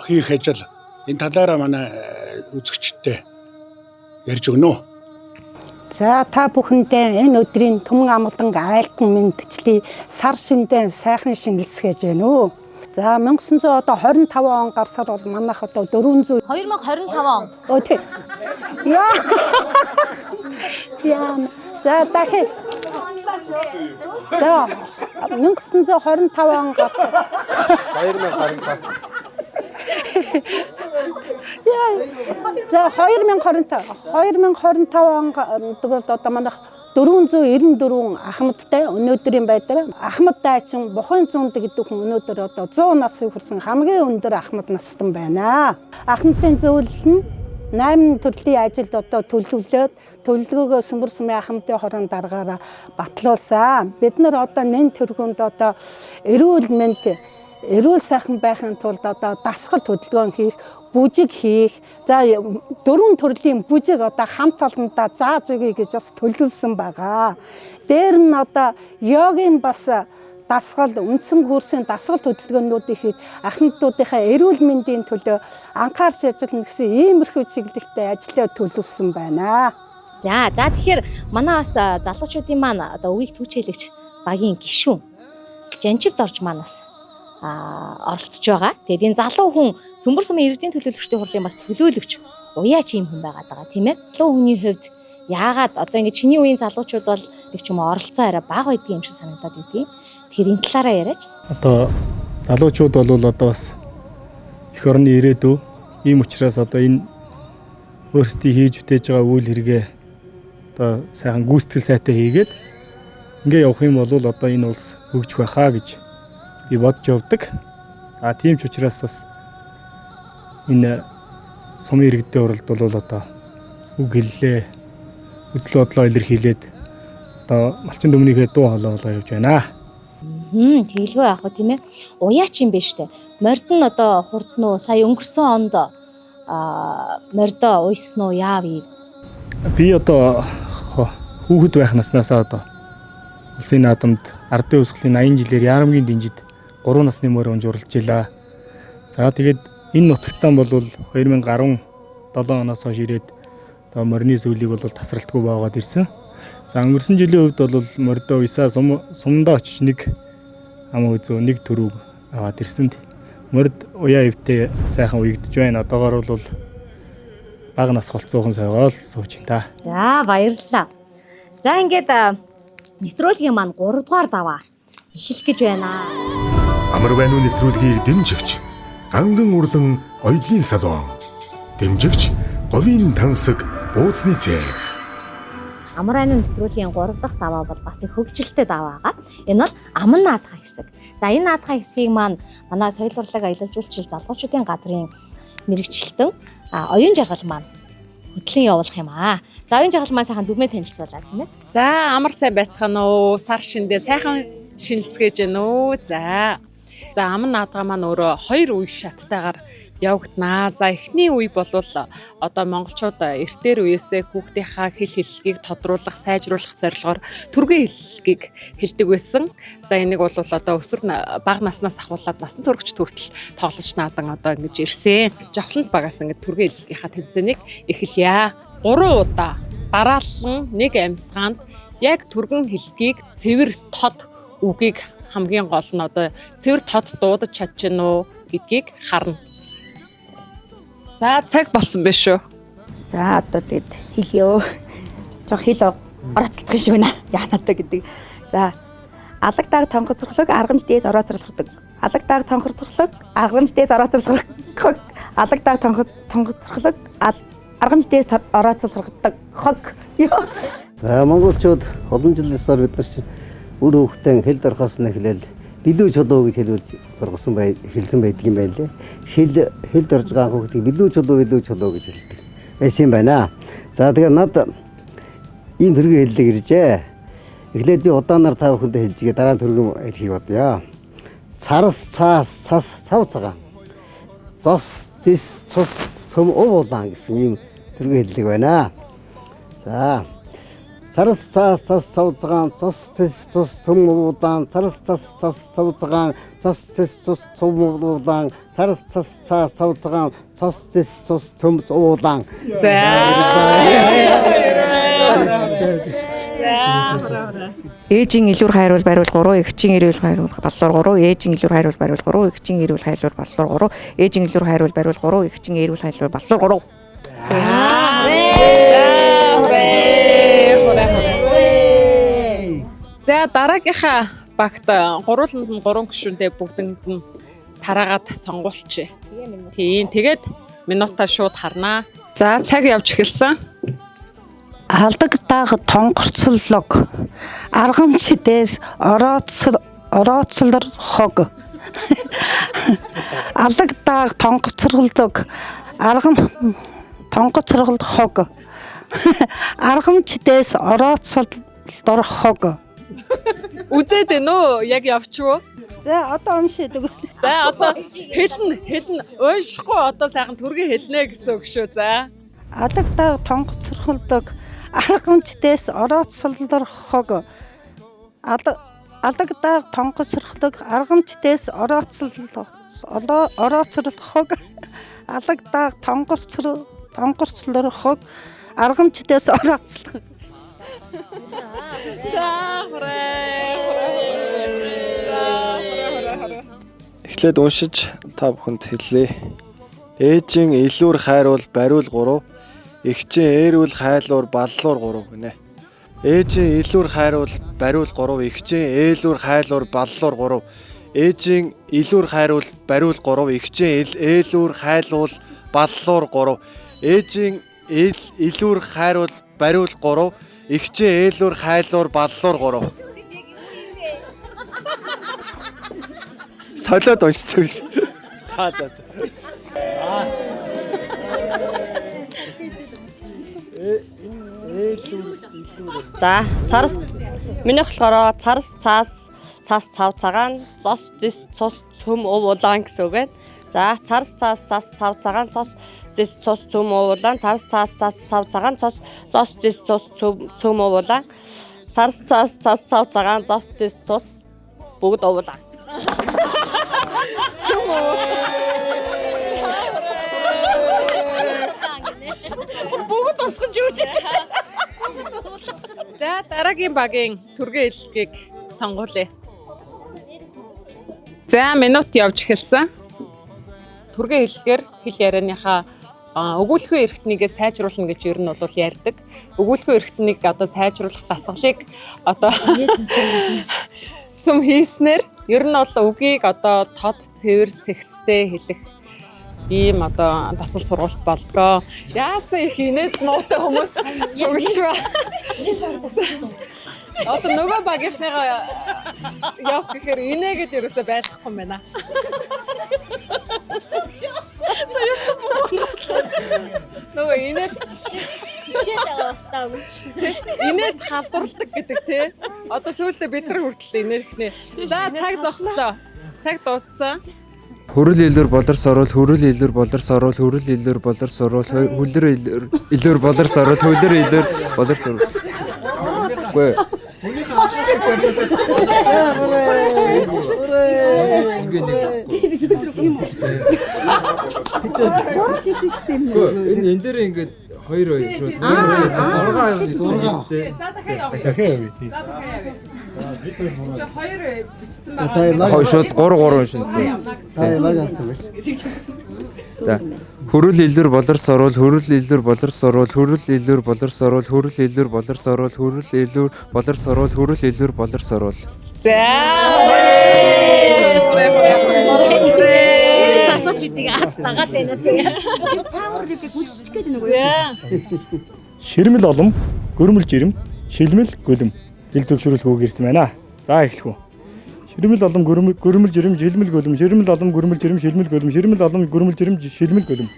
хийх ажил энэ талаараа манай үзэгчдээ ярьж өгнө үү?
За та бүхэндээ энэ өдрийн түмэн амгалан айлтан мэндчлэе. Сар шиндээ сайхан шинэлсгэж байна уу. За 1925 он гарсаар бол манайх одоо 400
2025 он.
Өө тий. Яа. Яа. За дахин. За 1925 он гарсан.
2025.
Яа. За 2025 он бол одоо манайх 494 ахмадтай өнөөдрийн байдлаар Ахмад дайчин Бухын зунд гэдэг хүн өнөөдөр одоо 100 насыг хүрсэн хамгийн өндөр ахмад настан байна. Ахмадын зөвлөл нь 8 төрлийн ажилд одоо төлөвлөөд төлөвлөгөөгөө Сүмбэр сумын ахмадын хорон даргаараа батлуулсан. Бид нар одоо нэн тэргуунд одоо эрүүл мэнд эрүүл сайхан байхын тулд одоо дасгал хөдөлгөөн хийх, бүжиг хийх, за дөрвөн төрлийн бүжиг одоо хамт олондоо зааж өгье гэж бас төлөвлөсөн байгаа. Дээр нь одоо йогийн бас дасгал, үндсэн курсын дасгал хөдөлгөөнүүдийг хийж ахмадуудынхаа эрүүл мэндийн төлөө анхаарч ажиллана гэсэн иймэрхүү чиглэлтэй ажлаа төлөвлөсөн байна.
За тэгэхээр манай бас залуучуудын маань одоо үеийг түүчээлэгч багийн гишүүн Жанчив Дорж маань бас оролцож байгаа. Тэгээд энэ залуу хүн Сүмбэр сумын иргэдийн төлөөлөгчдийн хурлын бас төлөөлөгч уяач юм хүн байгаад байгаа, тийм ээ. Залуу хүний хувьд яагаад одоо ингэ чиний үеийн залуучууд бол нэг ч юм уу оролцоо арай бага байдгийн юм шиг санагдаад байдгийг. Тэгэхээр энэ талаараа яриач.
Одоо залуучууд бол одоо бас эх орны ирээдүй. Ийм учраас одоо энэ өөрсдийн хийж бүтээж байгаа үйл хэрэгээ одоо сайхан гүйцэтгэл сайтай хийгээд ингээ явах юм бол одоо энэ улс хөгжих байхаа гэж би бодож явдаг. А тийм ч учраас бас энэ сумын иргэдийн уралд бол одоо үг хэллээ, үзэл бодлоо илэрхийлээд одоо малчин төмнийхээ дуу хоолой болоо явж байна.
Тэгэлгүй яах вэ, тийм ээ. Уяач юм бэ штэ. Морд нь одоо хурдна уу? Сая өнгөрсөн онд мордоо уйсан уу? Яав юм?
Би одоо хүүхэд байх наснаасаа одоо улсын наадамд ардын хувьсгалын 80 жилээр Ярамгийн дэнжид 3 насны морь унж уралж илаа. За тэгээд энэ нутагтаа бол 2017 оноос хойш ирээд одоо морины зүйлийг бол тасралтгүй боогоод ирсэн. За өнгөрсөн жилийн хувьд бол мордоо уйсаа сумдаа очиж нэг ам өзөө нэг төрөв аваад ирсэн. Морд уяа эвтэй сайхан уягдж байна. Одоогоор бол бага нас голцоохон сойгоол сууж байна та.
За баярлалаа. За ингээд нэвтрүүлгийн маань 3 дугаар даваа эхлэх гэж байна.
Амар байна уу нэвтрүүлгийг дэмжигч Ганган урлан оёлын салон. Дэмжигч Говийн тансаг бууцны цэг.
Амар байна уу нэвтрүүлгийн 3 дахь даваа бол бас их хөгжилтэй даваа байгаа. Энэ бол аман наадхаа хэсэг. За энэ наадхаа хэсгийг маань манай соёл урлаг аялал жуулчлал залуучуудын газрын мэрэгчлэлтэн оюун жаргал маань хөтлөн явуулах юм аа. За оюун жаргал маань сайхан дүрмээ танилцуулаа, тийм ээ.
За амар сайн байцгаана уу? Сар шиндээ сайхан шинэлцгээж байна уу? За. За аман наадгаа маань өөрөө хоёр үе шаттайгаар явагдана. За эхний үе болвол одоо монголчууд эртээр үеэсээ хүүхдийнхаа хэл хэллэгийг тодруулах, сайжруулах зорилгоор түргэн хэллэгийг хэлдэг байсан. За энийг бол одоо өсвөр бага наснаас ахуулаад насан туршид хүртэл тоглож наадан одоо ингэж ирсэн. Жовлонд багаас ингэж түргэн хэллэгийнхаа тэмцээнийг эхэлье. 3 удаа дараалан нэг амьсгаанд яг түргэн хэллэгийг цэвэр тод үгийг хамгийн гол нь одоо цэвэр тод дуудаж чадчихна уу гэдгийг харна. За цаг болсон байх шүү.
За одоо тэгэд хэлье. Жох хэл орооцолдох юм шиг байна. Яанаатай гэдэг. За алаг даг тонхоцорлог аргамж дээс орооцорлогдог. Алаг даг тонхоцорлог аргамж дээс орооцорлогдог. Алаг даг тонхоцорлог аргамж дээс орооцорлогдог. Хог.
За монголчууд олон жил ёсоор бид нар чинь үр хөвгтэн хэл дорхоос нь эхлээл билүү чулуу гэж хэлүүлж сургасан бай хэлсэн байдаг юм байна лээ. Хэл дорж байгаа хүүхдийг билүү чулуу билүү чулуу гэж хэлдэг байсан юм байна. За тэгээ над ийм төргийн хэллэг иржээ. Эхлээд би удаанаар та бүхэндээ хэлж гээ дараа нь төргөн хэлхийг бодъё. Царас цаас цас цав цагаан. Зос зис цус цөм ув улаан гэсэн ийм төргийн хэллэг байна. За царас цаас цас цав цагаан цус цэс цус цөм улаан царас цас цас цав цагаан цус цэс цус цөм улаан царас цас цаас цав цагаан цус цэс цус цөм улаан.
За. За хураа.
Ээжийн илүүр хайруул бариул 3, эгчийн эрүүл хайруул баллуур 3, ээжийн илүүр хайруул бариул 3, эгчийн эрүүл хайруул баллуур 3, ээжийн илүүр хайруул бариул 3, эгчийн эрүүл хайруул баллуур 3.
За хураа. За дараагийнхаа багт гурвууланд нь 3 гишүүнтэй бүгдэнд нь тараагаад сонгуулчих. Тийм, тэгээд минутаа шууд харнаа. За цаг явж эхэлсэн.
Алдаг даг тонгорцлог аргамч дээр орооцлор хог. Алдаг даг тонгорцлог аргам тонгоцрол хог. Аргамч дээс орооцлор хог.
Үзээд байна уу? Яг явчихв.
За одоо уншаад өгөө.
За одоо хэлнэ уншихгүй одоо сайхан төргийн хэлнэ гэсэн үг шүү. За.
Алаг даг тонгоцролдог аргамч дээс орооцлор хог. Алаг даг тонгоцролдог аргамч дээс орооцлор хог. Алаг даг тонгоцлор хог аргамч дээс орооцлор.
За хураа.
Эхлээд уншиж та бүхэнд хэллээ. Ээжийн илүүр хайруул бариул 3, эгчийн ээрүүл хайлуур баллуур 3 гинэ. Ээжийн илүүр хайруул бариул 3, эгчийн ээлүүр хайлуур баллуур 3. Ээжийн илүүр хайруул бариул 3, эгчийн ээлүүр хайлуул баллуур 3. Ээжийн илүүр хайруул бариул 3, эгчийн ээлүүр хайлуур баллуур 3. Солиод уншсан. За.
За царс минийх болохоор царс цаас цас цав цагаан зос зис цус цөм ув улаан гэсэн үг байна. За царс цаас цас цав цагаан цос зис цус цөм ув улаан царс цаас цас цав цагаан цос зос зис цус цөм ув улаан царс цаас цас цав цагаан зос зис цус бүгд ув улаан.
Цөм ув. Бүгд босгож юуж. За дараагийн багийн төргийн хэллэгийг сонгуулъя. За минут явж эхэлсэн. Төргийн хэллэгээр хэл ярианыхаа өгүүлэхүй эрхтнийгээ сайжруулна гэж ер нь бол ярьдаг. Өгүүлэхүй эрхтнийг одоо сайжруулах дасгалыг одоо цөм хийснээр ер нь бол үгийг одоо тод цэвэр цэгцтэй хэлэх ийм одоо дасгал сургалт болдгоо. Яасан их инээд муутай хүмүүс цуглаж ба. Одоо нөгөө багийнхныгаа явах гэхээр инээгээд ерөөсөө байлгахгүй юм байна. Нөгөө инээд инээд халдварладаг гэдэг тий. Одоо сүүлдээ бид нар хүртэл инээхнэ. За цаг зогслоо. Цаг дууссан.
Хөрөл илүүр болор сорвол, хөрөл илүүр болор сорвол, хөрөл илүүр болор сорвол, хөлөр илүүр болор сорвол, хөлөр илүүр болор сорвол. Үгүй. Энэ дээр ингээд 2 2 шууд 6 явна гэсэн.
Дахиад явъя тий.
Чи 2 бичсэн байгаа.
Хоёр шууд 3 3 уншин дээ. За хөрөл илүүр болор сорвол, хөрөл илүүр болор сорвол, хөрөл илүүр болор сорвол, хөрөл илүүр болор сорвол, хөрөл илүүр болор сорвол, хөрөл илүүр болор сорвол.
За.
Залуучуудыг аз дагаад байна тий.
Ширмэл олом, гөрмөл жирэм, шилмэл гөлөм. Хэл зөвшөөрөл хүүг ирсэн байна. За эхлэх үү. Ширмэл олом гөрмөл жирэм, шилмэл гөлөм, ширмэл олом гөрмөл жирэм, шилмэл гөлөм, ширмэл олом гөрмөл жирэм, шилмэл гөлөм.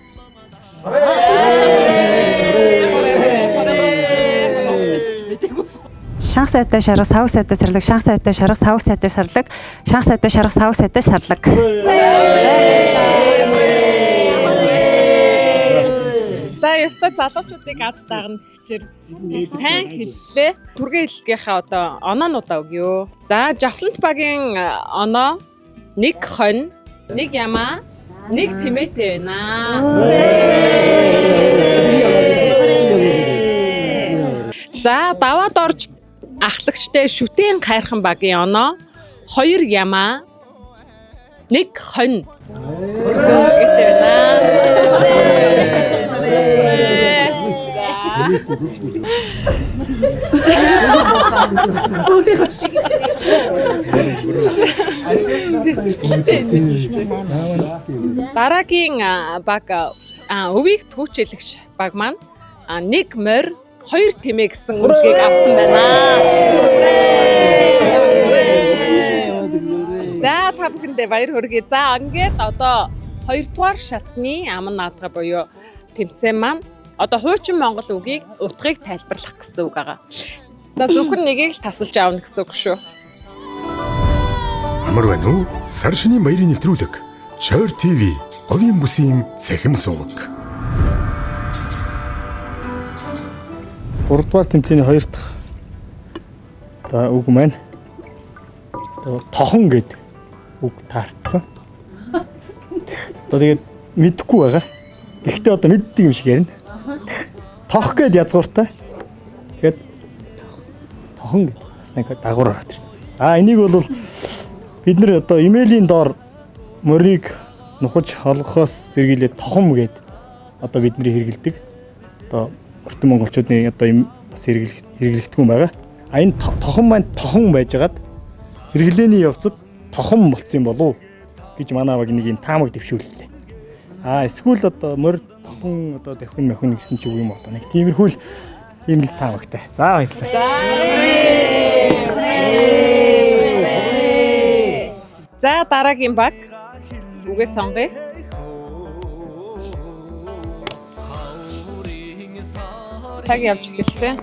Шанх сайтай шарга савг сайтай сарлаг, шанх сайтай шарга савг сайтай сарлаг, шанх сайтай шарга савг сайтай сарлаг.
За ёстой залуучуудыг аз дагна гэхчээр сайн хэллээ. Түргээ хэллэгийнхаа одоо оноонуудаа өгөө. За Жавхлант багийн оноо 1 хонь, 1 ямаа, 1 тэмээтэй байна. За, даваад орж ахлагчтай шүтэн хайрхан багийн оноо 2 ямаа 1 хонь гэсэн үнэлгээтэй байна.
Өөрийнхөө шиг.
Дараагийн баг өвийг түүчэлэгч баг маань 1 морь 2 тэмээ гэсэн үнэлгээг авсан байна. За, та бүхэндээ баяр хүргэе. За, ингээд одоо 2 дугаар шатны аман наадга буюу тэмцээн маань одоо хуучин монгол үгийг утгыг тайлбарлах гэсэн үг байгаа. За, зөвхөн нэгийг л тасалж авна гэсэн үг шүү.
Амар байна уу? Сар шинийн баярын нэвтрүүлэг. Чойр ТV говийн бүсийн цахим суваг.
3 дугаар тэмцээний 2 дахь одоо үг маань одоо тохон гэд үг таарцсан. Одоо тэгээд мэдэхгүй байгаа. Гэхдээ одоо мэддэг юм шиг ярина. Тох гэд язгууртай. Тэгээд тохон гэд бас нэг дагавар ороод ирсэн. А энийг бол бид нэр одоо имэйлийн доор морийг нухаж олгохоос сэргийлээд тохом гэд одоо бидний хэрэгэлдэг. Одоо өртөн монголчуудын одоо юм бас хэрэглэгдэх юм байгаа. А энэ тохон маань тохон байжгаад хэрэглээний явцад тохон болцсон юм болов уу гэж манай баг нэг юм таамаг дэвшүүллээ. А эсвэл одоо морь тохон одоо давхин мохин гэсэн ч үг юм одоо нэг тиймэрхүү л юм л таамагтай. За, баярлалаа.
За, дараагийн баг үгээ сонгоё. Цаг явж эхэлсэн.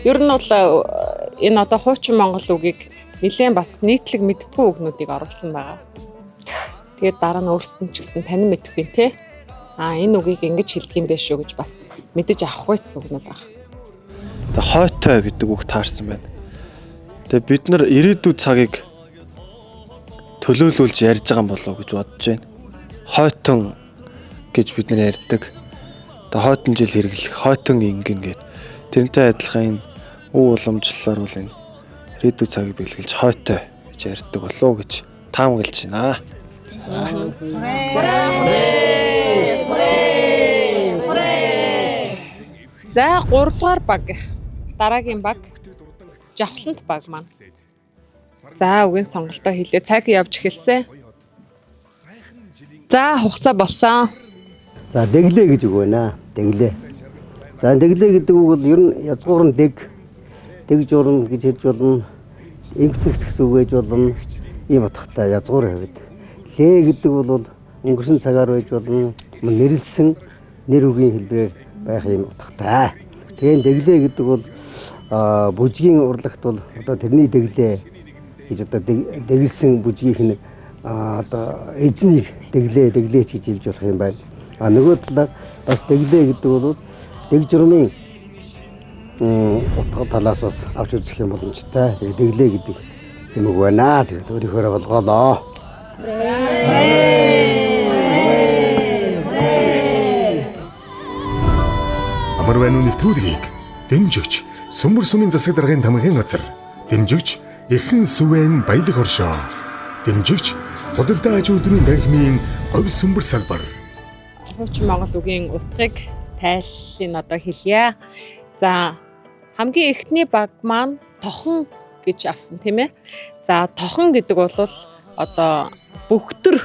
Ер нь бол энэ одоо хуучин монгол үгийг нэлээд бас нийтлэг мэддэггүй үгнүүдийг оруулсан байгаа. Тэгээд дараа нь өөрсдөд нь ч гэсэн танин мэдэх юм те. А энэ үгийг ингэж хэлдэг юм биш үү гэж бас мэдэж авах үйц үгнүүд байгаа.
Тэгээ хойтой гэдэг үг таарсан байна. Тэгээ бид нар ирээдүйн цагийг төлөөлүүлж ярьж байгаа юм болов уу гэж бодож байна. Хойтон гэж бид нар ярьдаг. Тэгээ хойтон жил хэрэглэх, хойтон ингэн гэд. Тэрнтэй адилхан энэ өв уламжлалаар бол энэ ирээдүйн цагийг бэлгэлж хойтой гэж ярьдаг болов уу гэж таамаглаж байна.
За, 3 дугаар баг. Дараагийн баг Жавхлант баг маань. За, үгийн сонголтоо хийлээ. Цаг явж эхэлсэн. За, хугацаа болсон.
За, дэглээ гэж үг байна. Дэглээ. За, дэглээ гэдэг үг бол ер нь язгуур нь дэг, дэг журам гэж хэлж болно. Эмгцэгц гэсэн үг байж болно. Ийм утгатай язгуур хэвэд. Лээ гэдэг бол өнгөрсөн цагаар байж болно. Нэрлсэн нэр үгийн хэлбэрээр байх юм утгатай. Тэгээ дэглээ гэдэг бол бүжгийн урлагт бол одоо тэрний дэглээ гэж одоо дэглсэн бүжгийнх нь одоо эзнийг дэглээ дэглээч гэж хэлж болох юм байна. А нөгөө талаар бас дэглээ гэдэг бол дэг журмын утга талаас бас авч үзэх юм боломжтой. Тэгээ дэглээ гэдэг юм үг байна. Тэгээд өөрийнхөөрөө болгоолоо.
Амар байна уу нэвтрүүлгийг дэмжигч Сүмбэр сумын засаг даргын тамгын газар, дэмжигч Эхэн сүвэн баялаг хоршоо, дэмжигч худалдаа аж үйлдвэрийн танхимын говь сүмбэр салбар.
Хуучин монгол үгийн утгыг тайллыг одоо хэлье. За, хамгийн эхний баг маань тохон гэж авсан тийм ээ. За, тохон гэдэг бол одоо бөхтөр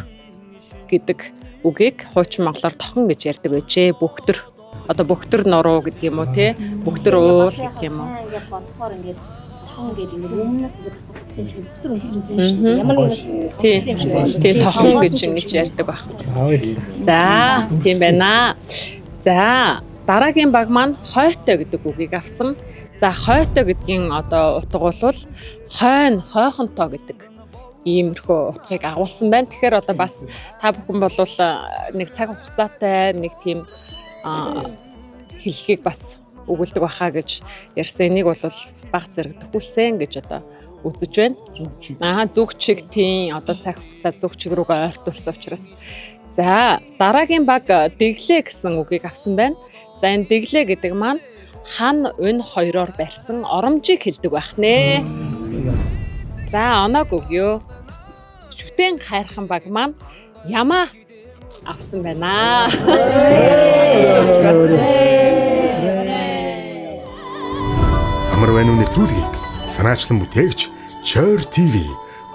гэдэг үгийг хуучин монголоор тохон гэж ярьдаг байжээ. Бөхтөр. Одоо бөхтөр нуруу гэдэг юм уу те? Бөхтөр уул гэдэг юм уу?
Ингээд бодохоор ингээд тохон гэдэг ингээд өмнөөс ингээд тасгацсан юм шиг бөхтөр өмсч юм шиг. Ямар нэг
Тий. Тохон гэж ингэж ярьдаг баг. За, тийм байна. За, дараагийн баг маань хойтой гэдэг үгийг авсан. За, хойтой гэдгийн одоо утга бол хойно, хойхонтой гэдэг иймэрхүү утгыг агуулсан байна. Тэгэхээр одоо бас та бүхэн бол нэг цаг хугацаатай нэг тийм хэллэгийг бас өгүүлдэг байхаа гэж ярьсан. Энийг бол баг зэрэг төхүүлсэн гэж одоо үзэж байна. Аа, зүг чиг тийм одоо цаг хугацаа зүг чиг рүүгээ ойртуулсан учраас. За, дараагийн баг дэглээ гэсэн үгийг авсан байна. За, энэ дэглээ гэдэг маань Хан Ун хоёроор барьсан оромжийг хэлдэг байх нэ. За оноог өгөө. Шүтэн хайрхан баг маань ямаа авсан байна.
Амар байна уу нэвтрүүлгийг санаачлан бүтээгч Чойр ТV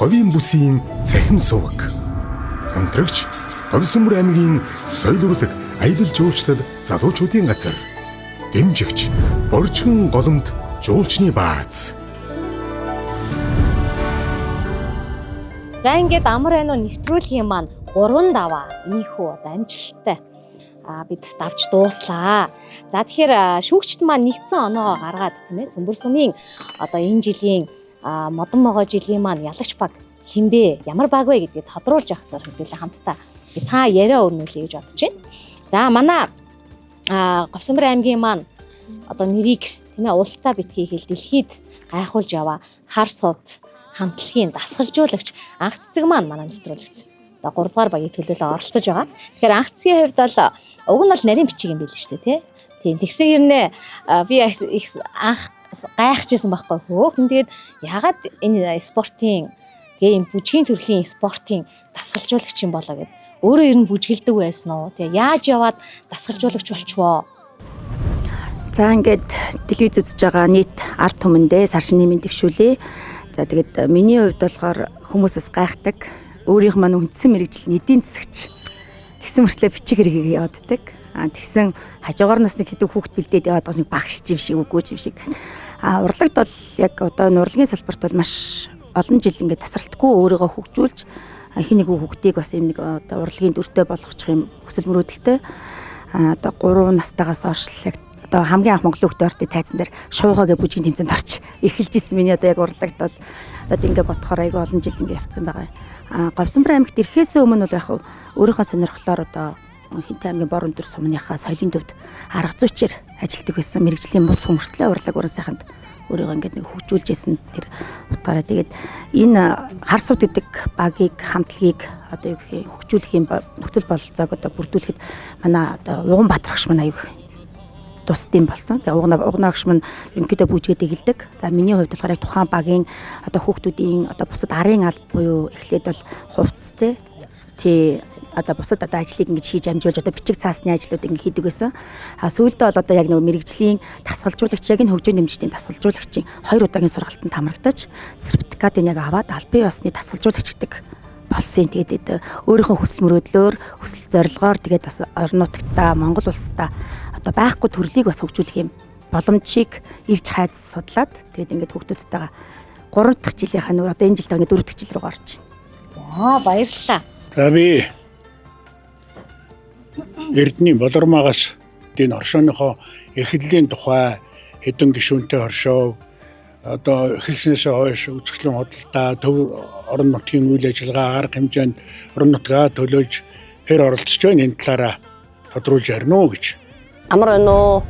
говийн бүсийн цахим суваг. Хамтрагч Говьсөмбөр аймгийн соёл урлаг аялал жуулчлал залуучуудын газар. Дэмжигч Боржгон голомт жуулчны бааз.
За ингээд амар байна уу нэвтрүүлгийн маань 3 даваа ийхүү одоо амжилттай бид давж дууслаа. За тэгэхээр шүүгчд маань нэгдсэн оноогоо гаргаад тийм Сүмбэр сумын одоо энэ жилийн модон могой жилийн маань ялагч баг хэн бэ? Ямар баг вэ гэдгийг тодруулж авах зорилго хэдүүлээ хамтдаа бяцхан яриа өрнүүлье гэж бодож байна. За манай Говьсөмбөр аймгийн маань одоо нэрийг тийм улстай битгий хэл дэлхийд гайхуулж яваа хар сувд хамтлагийн дасгалжуулагч анх цэцэг маань манай нэвтрүүлэгт одоо 3 дугаар багийн төлөөлөө оролцож байгаа. Тэгэхээр анх цэцгийн хувьд бол уг нь бол нарийн бичиг юм байл шүү дээ, тий. Тийм тэгсэн хэрнээ би их анх гайхажсэн байхгүй хөөх. Тэгээд ягаад энэ спортын тэгээ энэ бүжгийн төрлийн спортын дасгалжуулагч юм болоо гэд өөрөө ер нь бүжгэлдэг байсан уу? Тэгээ яаж яваад дасгалжуулагч болчихвоо?
За ингээд телевиз үзэж байгаа нийт ард түмэндээ сар шинийн мэнд дэвшүүлье. За тэгээд миний хувьд болохоор хүмүүсээс гайхдаг. Өөрийнх маань үндсэн мэргэжил нь эдийн засагч. Тэгсэн мөртлөө бичиг хэрэг явааддаг. Тэгсэн хажуугаар нас нэг хэдэн хүүхд бэлдээд яваад байгаа нэг багш юм шиг үгүй юм шиг. Урлагт бол яг одоо урлагийн салбарт бол маш олон жил ингээд тасралтгүй өөрийгөө хөгжүүлж хин нэгэн хүүхдийг бас юм нэг одоо урлагийн дүртэй болгочих юм хүсэл мөрөөдөлтэй. Одоо 3 настайгаас хойш яг одоо хамгийн анх Монголын хүүхдийн ордын тайзан дээр шуугаа гэж бүжгийн тэмцээнд орч эхэлж исэн миний одоо яг урлагт бол одоо ингээ бодохоор айгүй олон жил ингээ явцсан байгаа. Говьсөмбөр аймагт ирэхээс өмнө бол яг өөрийнхөө сонирхлоор одоо Хинтээ аймгийн бор өндөр сумныхаа соёлын төвд арга зүйчээр ажилладаг байсан мэргэжлийн бус хүмүүртлээ урлаг уран сайханд өөрийгөө ингээд нэг хөгжүүлж исэн тэр утгаараа тэгээд энэ хар сувд гэдэг багийг хамтлагийг одоо юу гэх юм хөгжүүлэх юм нөхцөл бололцоог одоо бүрдүүлэхэд манай одоо Уган Баатархш маань аюу тусдсан болсон. Тэгээ угнаагш маань ерөнхийдөө бүжгээд эхэлдэг. За миний хувьд болохоор яг тухайн багийн одоо хүүхдүүдийн одоо бусад арын алба буюу эхлээд бол хувцастэй тий одоо бусад одоо ажлыг ингэж хийж амжуулж одоо бичиг цаасны ажлууд ингэ хийдэг байсан. А сүүлдээ бол одоо яг нэг мэрэгжлийн дасгалжуулагч яг энэ хөгжлийн дэмжлэгийн дасгалжуулагчийн 2 удаагийн сургалтанд хамрагдаж сертификатыг яг аваад албан ёсны дасгалжуулагч гэдэг болсон. Тэгээд өөрийнхөө хүсэл мөрөөдлөөр, хүсэл зорилгоор тэгээд бас орон нутагтаа, Монгол улсдаа одоо байхгүй төрлийг бас хөгжүүлэх юм боломжийг ирж хайж судлаад тэгээд ингээд хүүхдүүдтэйгээ 3 дахь жилийнхаа нүр одоо энэ жилдээ ингээд 4 дахь жил рүү орж байна.
За баярлалаа.
За би Эрдний Болормаагаас энэ оршооныхоо эхлэлийн тухай хэдэн гишүүнтэй оршоо одоо эхэлснээс хойш үзэсгэлэн худалдаа төв орон нутгийн үйл ажиллагаа арга хэмжээнд орон нутгаа төлөөлж хэр оролцож байна энэ талаараа тодруулж ярина уу гэж.
Амар байна уу?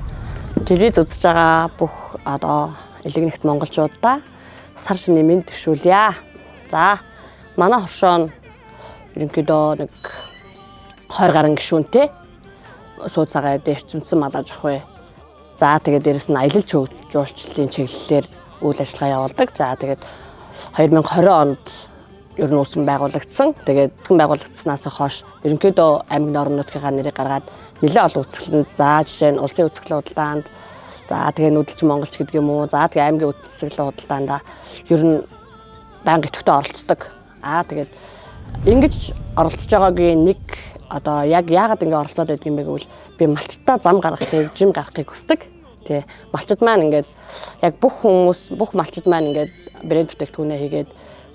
Телевиз үзэж байгаа бүх одоо элэгнэгт монголчуудаа сар шинийн мэнд дэвшүүлье. За манай хоршоо нь ерөнхийдөө нэг 20 гаруй гишүүнтэй суу цагаа эрчимсэн малаж ах вэ. За тэгээд дээрэс нь аялал жуулчлалын чиглэлээр үйл ажиллагаа явуулдаг. За тэгээд 2020 онд ер нь үүсэн байгуулагдсан. Тэгээд байгуулагдсанаас хойш ерөнхийдөө аймаг орон нутгийнхаа нэрийг гаргаад нэлээд олон үзэсгэлэнд, за жишээ нь улсын үзэсгэлэн худалдаанд, за тэгээ нүүдэлчин монголч гэдэг юм уу, за тэгээ аймгийн үзэсгэлэн худалдаанд ер нь байнга идэвхтэй оролцдог. Аа тэгээд ингэж оролцож байгаагийн нэг одоо яг яагаад ингэ оролцоод байдаг юм бэ гэвэл би малчтаа зам гаргахыг, жим гаргахыг хүсдэг. Тэ малчид маань ингээд яг бүх хүмүүс, бүх малчид маань ингээд брэнд бүтээгдэхүүнээ хийгээд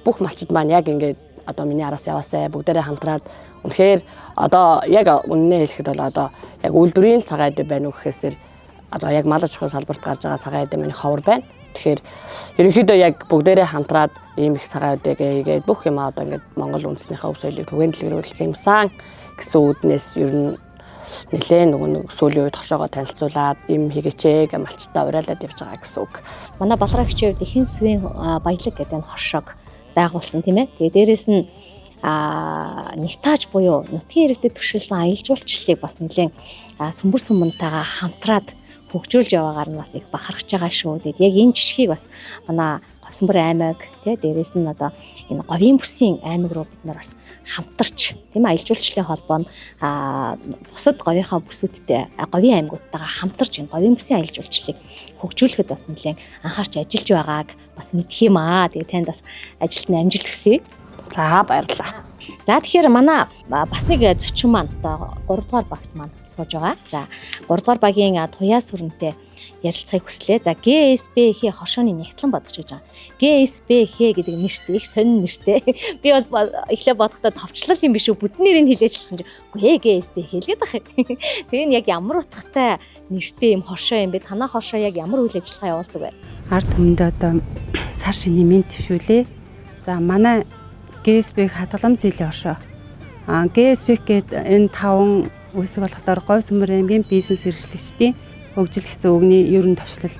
бүх малчид маань яг ингээд одоо миний араас яваасай бүгдээрээ хамтраад үнэхээр одоо яг үнэнээ хэлэхэд бол одоо яг үйлдвэрийн цагаан эдэ байна уу гэхээсээр одоо яг мал аж ахуйн салбарт гарч байгаа цагаан эдэ миний ховор байна. Тэгэхээр ерөнхийдөө яг бүгдээрээ хамтраад ийм их цагаан эдэгээ хийгээд бүх юм одоо ингээд Монгол үндэснийхээ өв соёлыг түгээн дэлгэрүүлэх юмсан гэсэн үүднээс ер нь нэлээд нөгөө нэг сүүлийн үед хоршоогоо танилцуулаад им хийгээч гэж малчтаа уриалаад явж байгаа гэсэн үг.
Манай Балраа хичээ үед ихэн свийн баялаг гэдэг энэ хоршоог байгуулсан тийм ээ. Тэгээ дээрэс нь нэгтааж буюу нутгийн иргэдэд түшгэлсэн аялал жуулчлалыг бас нэлээд сүмбэр сумантайгаа хамтраад Хөгжүүлж яваагаар нь бас их бахархаж байгаа шүү. Тэгээд яг энэ жишгийг бас манай Говьсөнбөр аймаг тий дээрээс нь одоо энэ говийн бүсийн аймаг руу бид нар бас хамтарч тийм аялал жуулчлалын холбоо нь бусад говийнхаа бүсүүдтэй говийн аймагуудтайгаа хамтарч энэ говийн бүсийн аялал жуулчлалыг хөгжүүлэхэд бас нэлээд анхаарч ажиллаж байгааг бас мэдх юм аа. Тэгээ танд бас ажилд нь амжилт хүсье.
За баярлалаа.
За тэгэхээр манай бас нэг зочин маань одоо 3 дугаар багт маань сууж байгаа. За 3 дугаар багийн Туяа сүрэнтэй ярилцахыг хүслээ. За ГСБХ хоршооны нягтлан бодгоч гэж байгаа. ГСБХ гэдэг нэртэй их сонин нэртэй. Би бол эхлээ бодохдоо товчлол юм биш үү? Бүтэн нэрийг хэлээч гэсэн чинь үгүй ГСБХ л гэдэг ах. Тэгээ энэ яг ямар утгатай нэртэй юм хоршоо юм бэ? Танаа хоршоо яг ямар үйл ажиллагаа явуулдаг вэ?
Ард түмэндээ одоо сар шинийн мэнд төвшүүлээ. За манай ГСБ хадгаламж зээлийн оршоо. ГСБ гээд энэ таван үсэг болохоор Говь Сүмэр аймгийн бизнес эрхлэгчдийн хөгжил гэсэн үгний ерөн товчлол.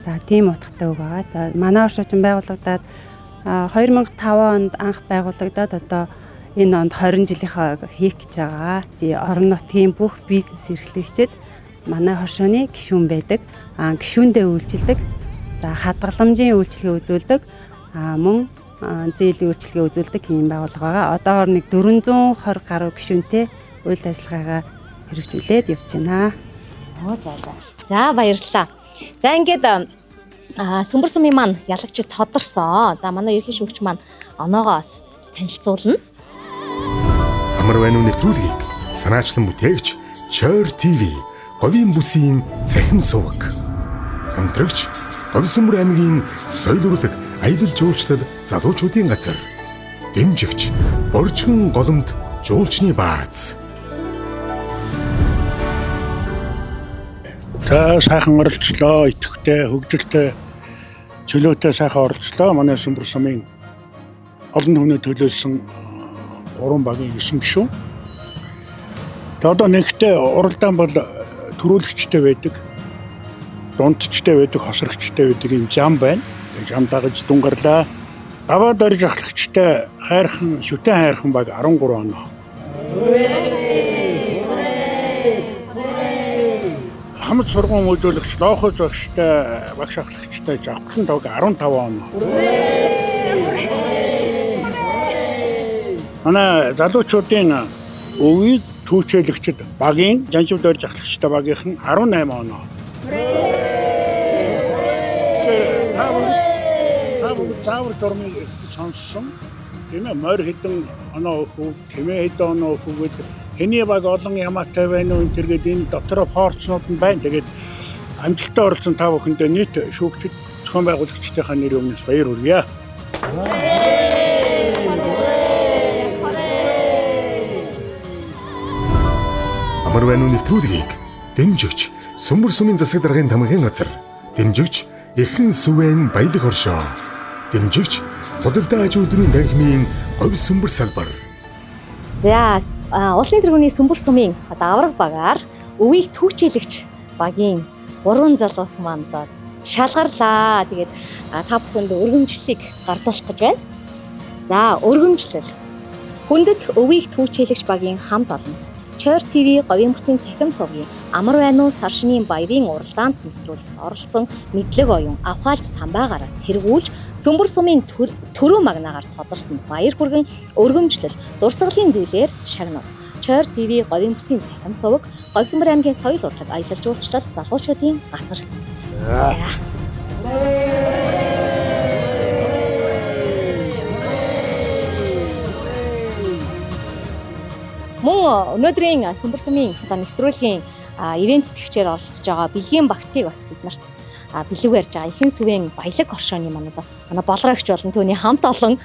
За тийм утгатай үг байгаа. За манай оршоо чинь байгуулагдаад 2005 онд анх байгуулагдаад одоо энэ онд 20 жилийнхаа хийх гэж байгаа. Тэгээ орон нутгийн бүх бизнес эрхлэгчид манай хоршооны гишүүн байдаг. Гишүүндээ үйлчилдэг. За хадгаламжийн үйлчилгээ үзүүлдэг. Мөн зээлийн үйлчилгээ үзүүлдэг ийм байгууллага байгаа. Одоогор нэг 420 гаруй гишүүнтэй үйл ажиллагаагаа хэрэгжүүлээд явж байна.
Оо за за. За баярлалаа. За ингээд Сүмбэр сумын маань ялагчид тодорсон. За манай ерхий шүүгч маань оноогоо бас танилцуулна.
Амар байна уу нэвтрүүлгийг санаачлан бүтээгч Чойр ТV говийн бүсийн цахим суваг. Хамтрагч Говьсөмбөр аймгийн соёл урлаг аялал жуулчлал залуучуудын газар. Дэмжигч Боржгон голомт жуулчны бааз.
За сайхан оролцлоо, идэвхтэй, хөгжилтэй, чөлөөтэй сайхан оролцлоо. Манай Сүмбэр сумын олон түмний төлөөлсөн 3 багийн 9 гишүүн. Тэгээ одоо нэгтээ уралдаан бол төрүүлэгчтэй байдаг, дундчтай байдаг, хосрогчтой байдаг юм зам байна. Тэгээ зам дагаж дүн гарлаа. Даваад орж ахлагчтай хайрхан, шүтэн хайрхан баг 13 оноо. Хамт сургууль мөжүүлэгч Лоохой зогштой багш ахлагчтай Жавхлан тог 15 оноо. Манай залуучуудын өвийг түүчээлэгчд багийн Жанжив дөрж ахлагчтай багийнхан 18 оноо. Та бүгд заавар журмыг сонссон. Тийм ээ, морь хэдэн оноо өгөх үү, тэмээ хэдэн оноо өгөх үү гэдэг. Хэний баг олон ямаатай байна уу энэ төр гээд энэ дотроо форцнууд нь байна. Тэгээд амжилттай оролцсон та бүхэндээ нийт шүүгчид зохион байгуулагчдынхаа нэр өмнөөс баяр хүргье.
Амар байна уу нэвтрүүлгийг дэмжигч Сүмбэр сумын засаг даргын тамгын газар, дэмжигч Эхэн сүвэн баялаг хоршоо, дэмжигч худалдаа аж үйлдвэрийн танхимын Говь Сүмбэр салбар.
За улсын тэргүүний Сүмбэр сумын одоо авраг багаар өвийг түүчээлэгч багийн 3 залуус маань одоо шалгарлаа. Тэгээд та бүхэнд өргөмжлөлийг гардуулах гэж байна. За өргөмжлөл. Хүндэт өвийг түүчээлэгч багийн хамт олон Чойр ТV говийн бүсийн цахим сувгийн Амар байна уу сар шинийн баярын уралдаанд нэвтрүүлэгт оролцсон мэдлэг оюун авхаалж самбаагаараа тэргүүлж Сүмбэр сумын төрөө магнаагаар тодорсон баяр хүргэн өргөмжлөл дурсгалын зүйлээр шагнав. Чойр ТV говийн бүсийн цахим суваг Говьсөмбөр аймгийн соёл урлаг аялал жуулчлал залуучуудын газар. За. Мөн өнөөдрийн Сүмбэр сумын одоо нэвтрүүлгийн ивент тэтгэгчээр оролцож байгаа бэлгийн багцыг бас бид нарт бэлэг барьж байгаа. Ихэн сүвэн баялаг хоршооны манай манай болрогч болон түүний хамт олон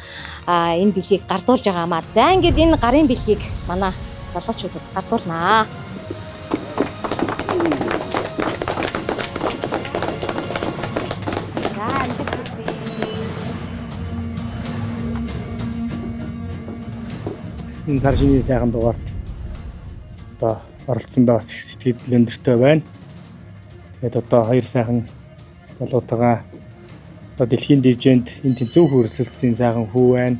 энэ бэлгийг гардуулж байгаа маа. За ингээд энэ гарын бэлгийг манай залуучуудад гардуулнаа. За амжилт хүсье.
Энэ сар шинийн сайхан дугаар одоо оролцсондоо бас их сэтгэл өндөртэй байна. Тэгээд одоо хоёр сайхан залуутайгаа одоо дэлхийн дивжээнд энэ тэнцвүүх өрсөлдсөн сайхан хүү байна.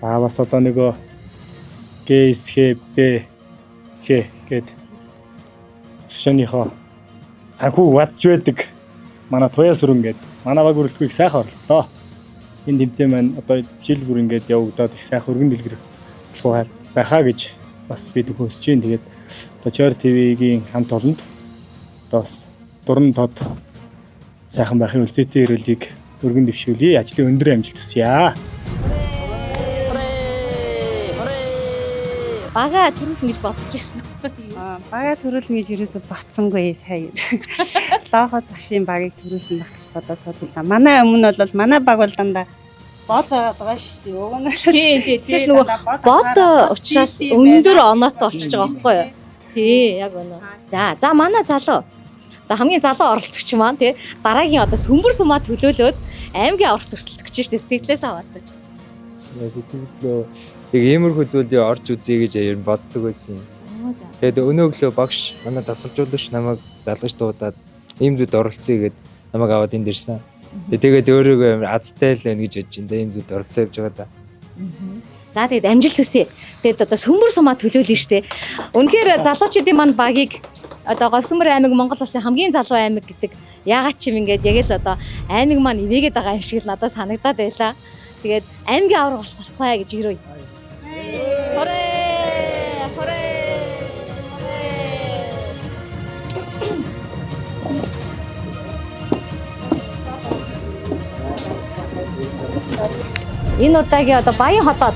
За бас одоо нөгөө ГСХБ Х гээд шөнийхөө Санхүү вацж байдаг. Манай Туяа сүрэн гээд манай баг бүрэлдэхүүн их сайхан оролцлоо. Энэ тэмцээн маань одоо жил бүр ингээд явагдаад их сайхан өргөн дэлгэр болох байхаа гэж бас би хүсэж байна. Тэгээд одоо Чойр ТV-гийн хамт олонд одоо бас дуран тод сайхан байхын үлзээтэй өрөөлийг өргөн дэвшүүлье. Ажлын өндөр амжилт хүсье.
Бага төрүүлнэ гэж бодож ирсэн.
Бага төрүүлнэ гэж ерөөсө бодсонгүй сая. Лоохо цагшийн багийг төрүүлсэн байх гэж бодоод суудлаа. Манай өмнө бол манай баг бол дандаа бод байгаа шүү дээ. Уг нь
тий, тий. Тэгэхээр нөгөө бод учраас өндөр оноотой болчихж байгаа байхгүй юу? Тий, яг үнэ. За, за манай залуу. Одоо хамгийн залуу оролцогч маань тий дараагийн одоо сүмбэр сумаа төлөөлөөд аймгийн авралт өрсөлдөгч шүү дээ. Сэтгэлээс аваад таж.
Сэтгэлдээ яг иймэрхүү зүйлийг орж үзье гэж ер нь боддог байсан юм. Тэгээд өнөөглөө багш манай дасгалжуулагч намайг залгаж дуудаад ийм зүйлд оролцъё гэд намайг аваад энд ирсэн. Тэгээд өөрийгөө амар азтай л байна гэж бодож байна. Ийм зүйлд оролцоо явж байгаа да.
За тэгээд амжилт хүсье. Тэгээд одоо сүмбэр сумаа төлөөлнө штэ. Үнэхээр залуучуудын маань багийг одоо Говьсүмбэр аймаг Монгол улсын хамгийн залуу аймаг гэдэг яагаад ч юм ингээд яг л одоо аймаг маань ивэгээд байгаа юм шиг л надад санагдаад байлаа. Тэгээд аймгийн авраг болох болтугай гэж ирөө. Хорэ! Хорэ! Энэ удаагийн одоо Баян хотод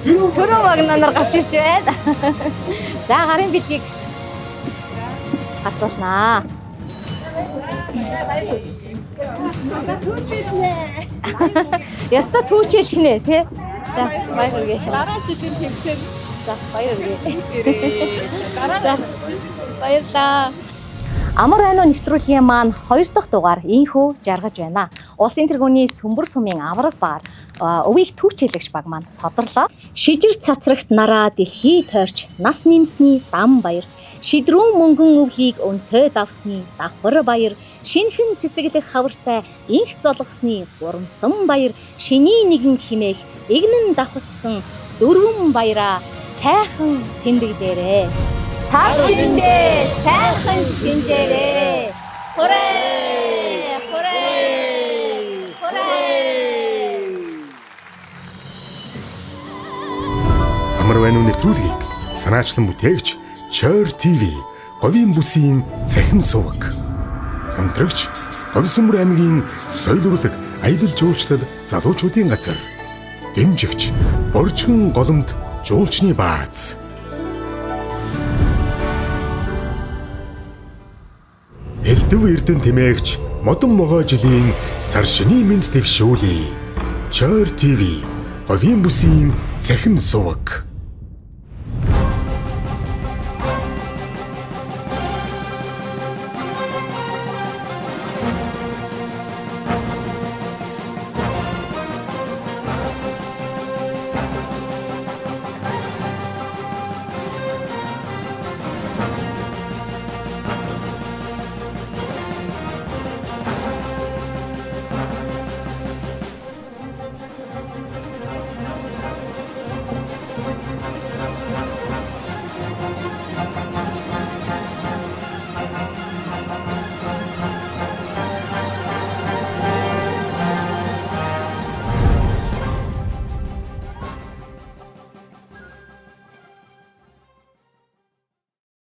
түрүү вагнаар гарч ирж байна. За гарын бэлгийг гартуулнаа. Яста түүчээлэх нэ тий. За баяр хүргэе.
Дараа жилийн тэмцээн.
За баяр хүргэе. Дараа баярлалаа. Амар байна уу нэвтрүүлгийн маань 2 дахь дугаар инхүү жаргаж байна. Улсын тэргүүний сүмбэр сумын авраг баар өвийг түүчээлэгч баг маань тодорлоо. Шижир цацрагт нараа дэлхий тойрч нас нэмсний дам баяр, шидрүүн мөнгөн өвлийг өнтөө давсны давхар баяр, шинхэн цэцэглэх хавартай инх золгосны гурамсан баяр, шиний нэгэн химээх эгнэн давхацсан дөрвөн баяраа сайхан тэмдэглээрэй. Сар шиндээ сайхан шинжээрэй. Хорэ! Хорэ! Хорэ!
Амар байна уу нэвтрүүлгийг санаачлан бүтээгч Чойр ТV Говийн бүсийн цахим суваг. Хамтрагч Говьсүмбэр аймгийн соёл урлаг, аялал жуулчлал залуучуудын газар. Дэмжигч Боржгон голомт жуулчны бааз. Элдв Эрдэнэ тэмээгч модон могой жилийн сар шинийн мэнд дэвшүүлье. Чойр ТV Говийн бүсийн цахим суваг.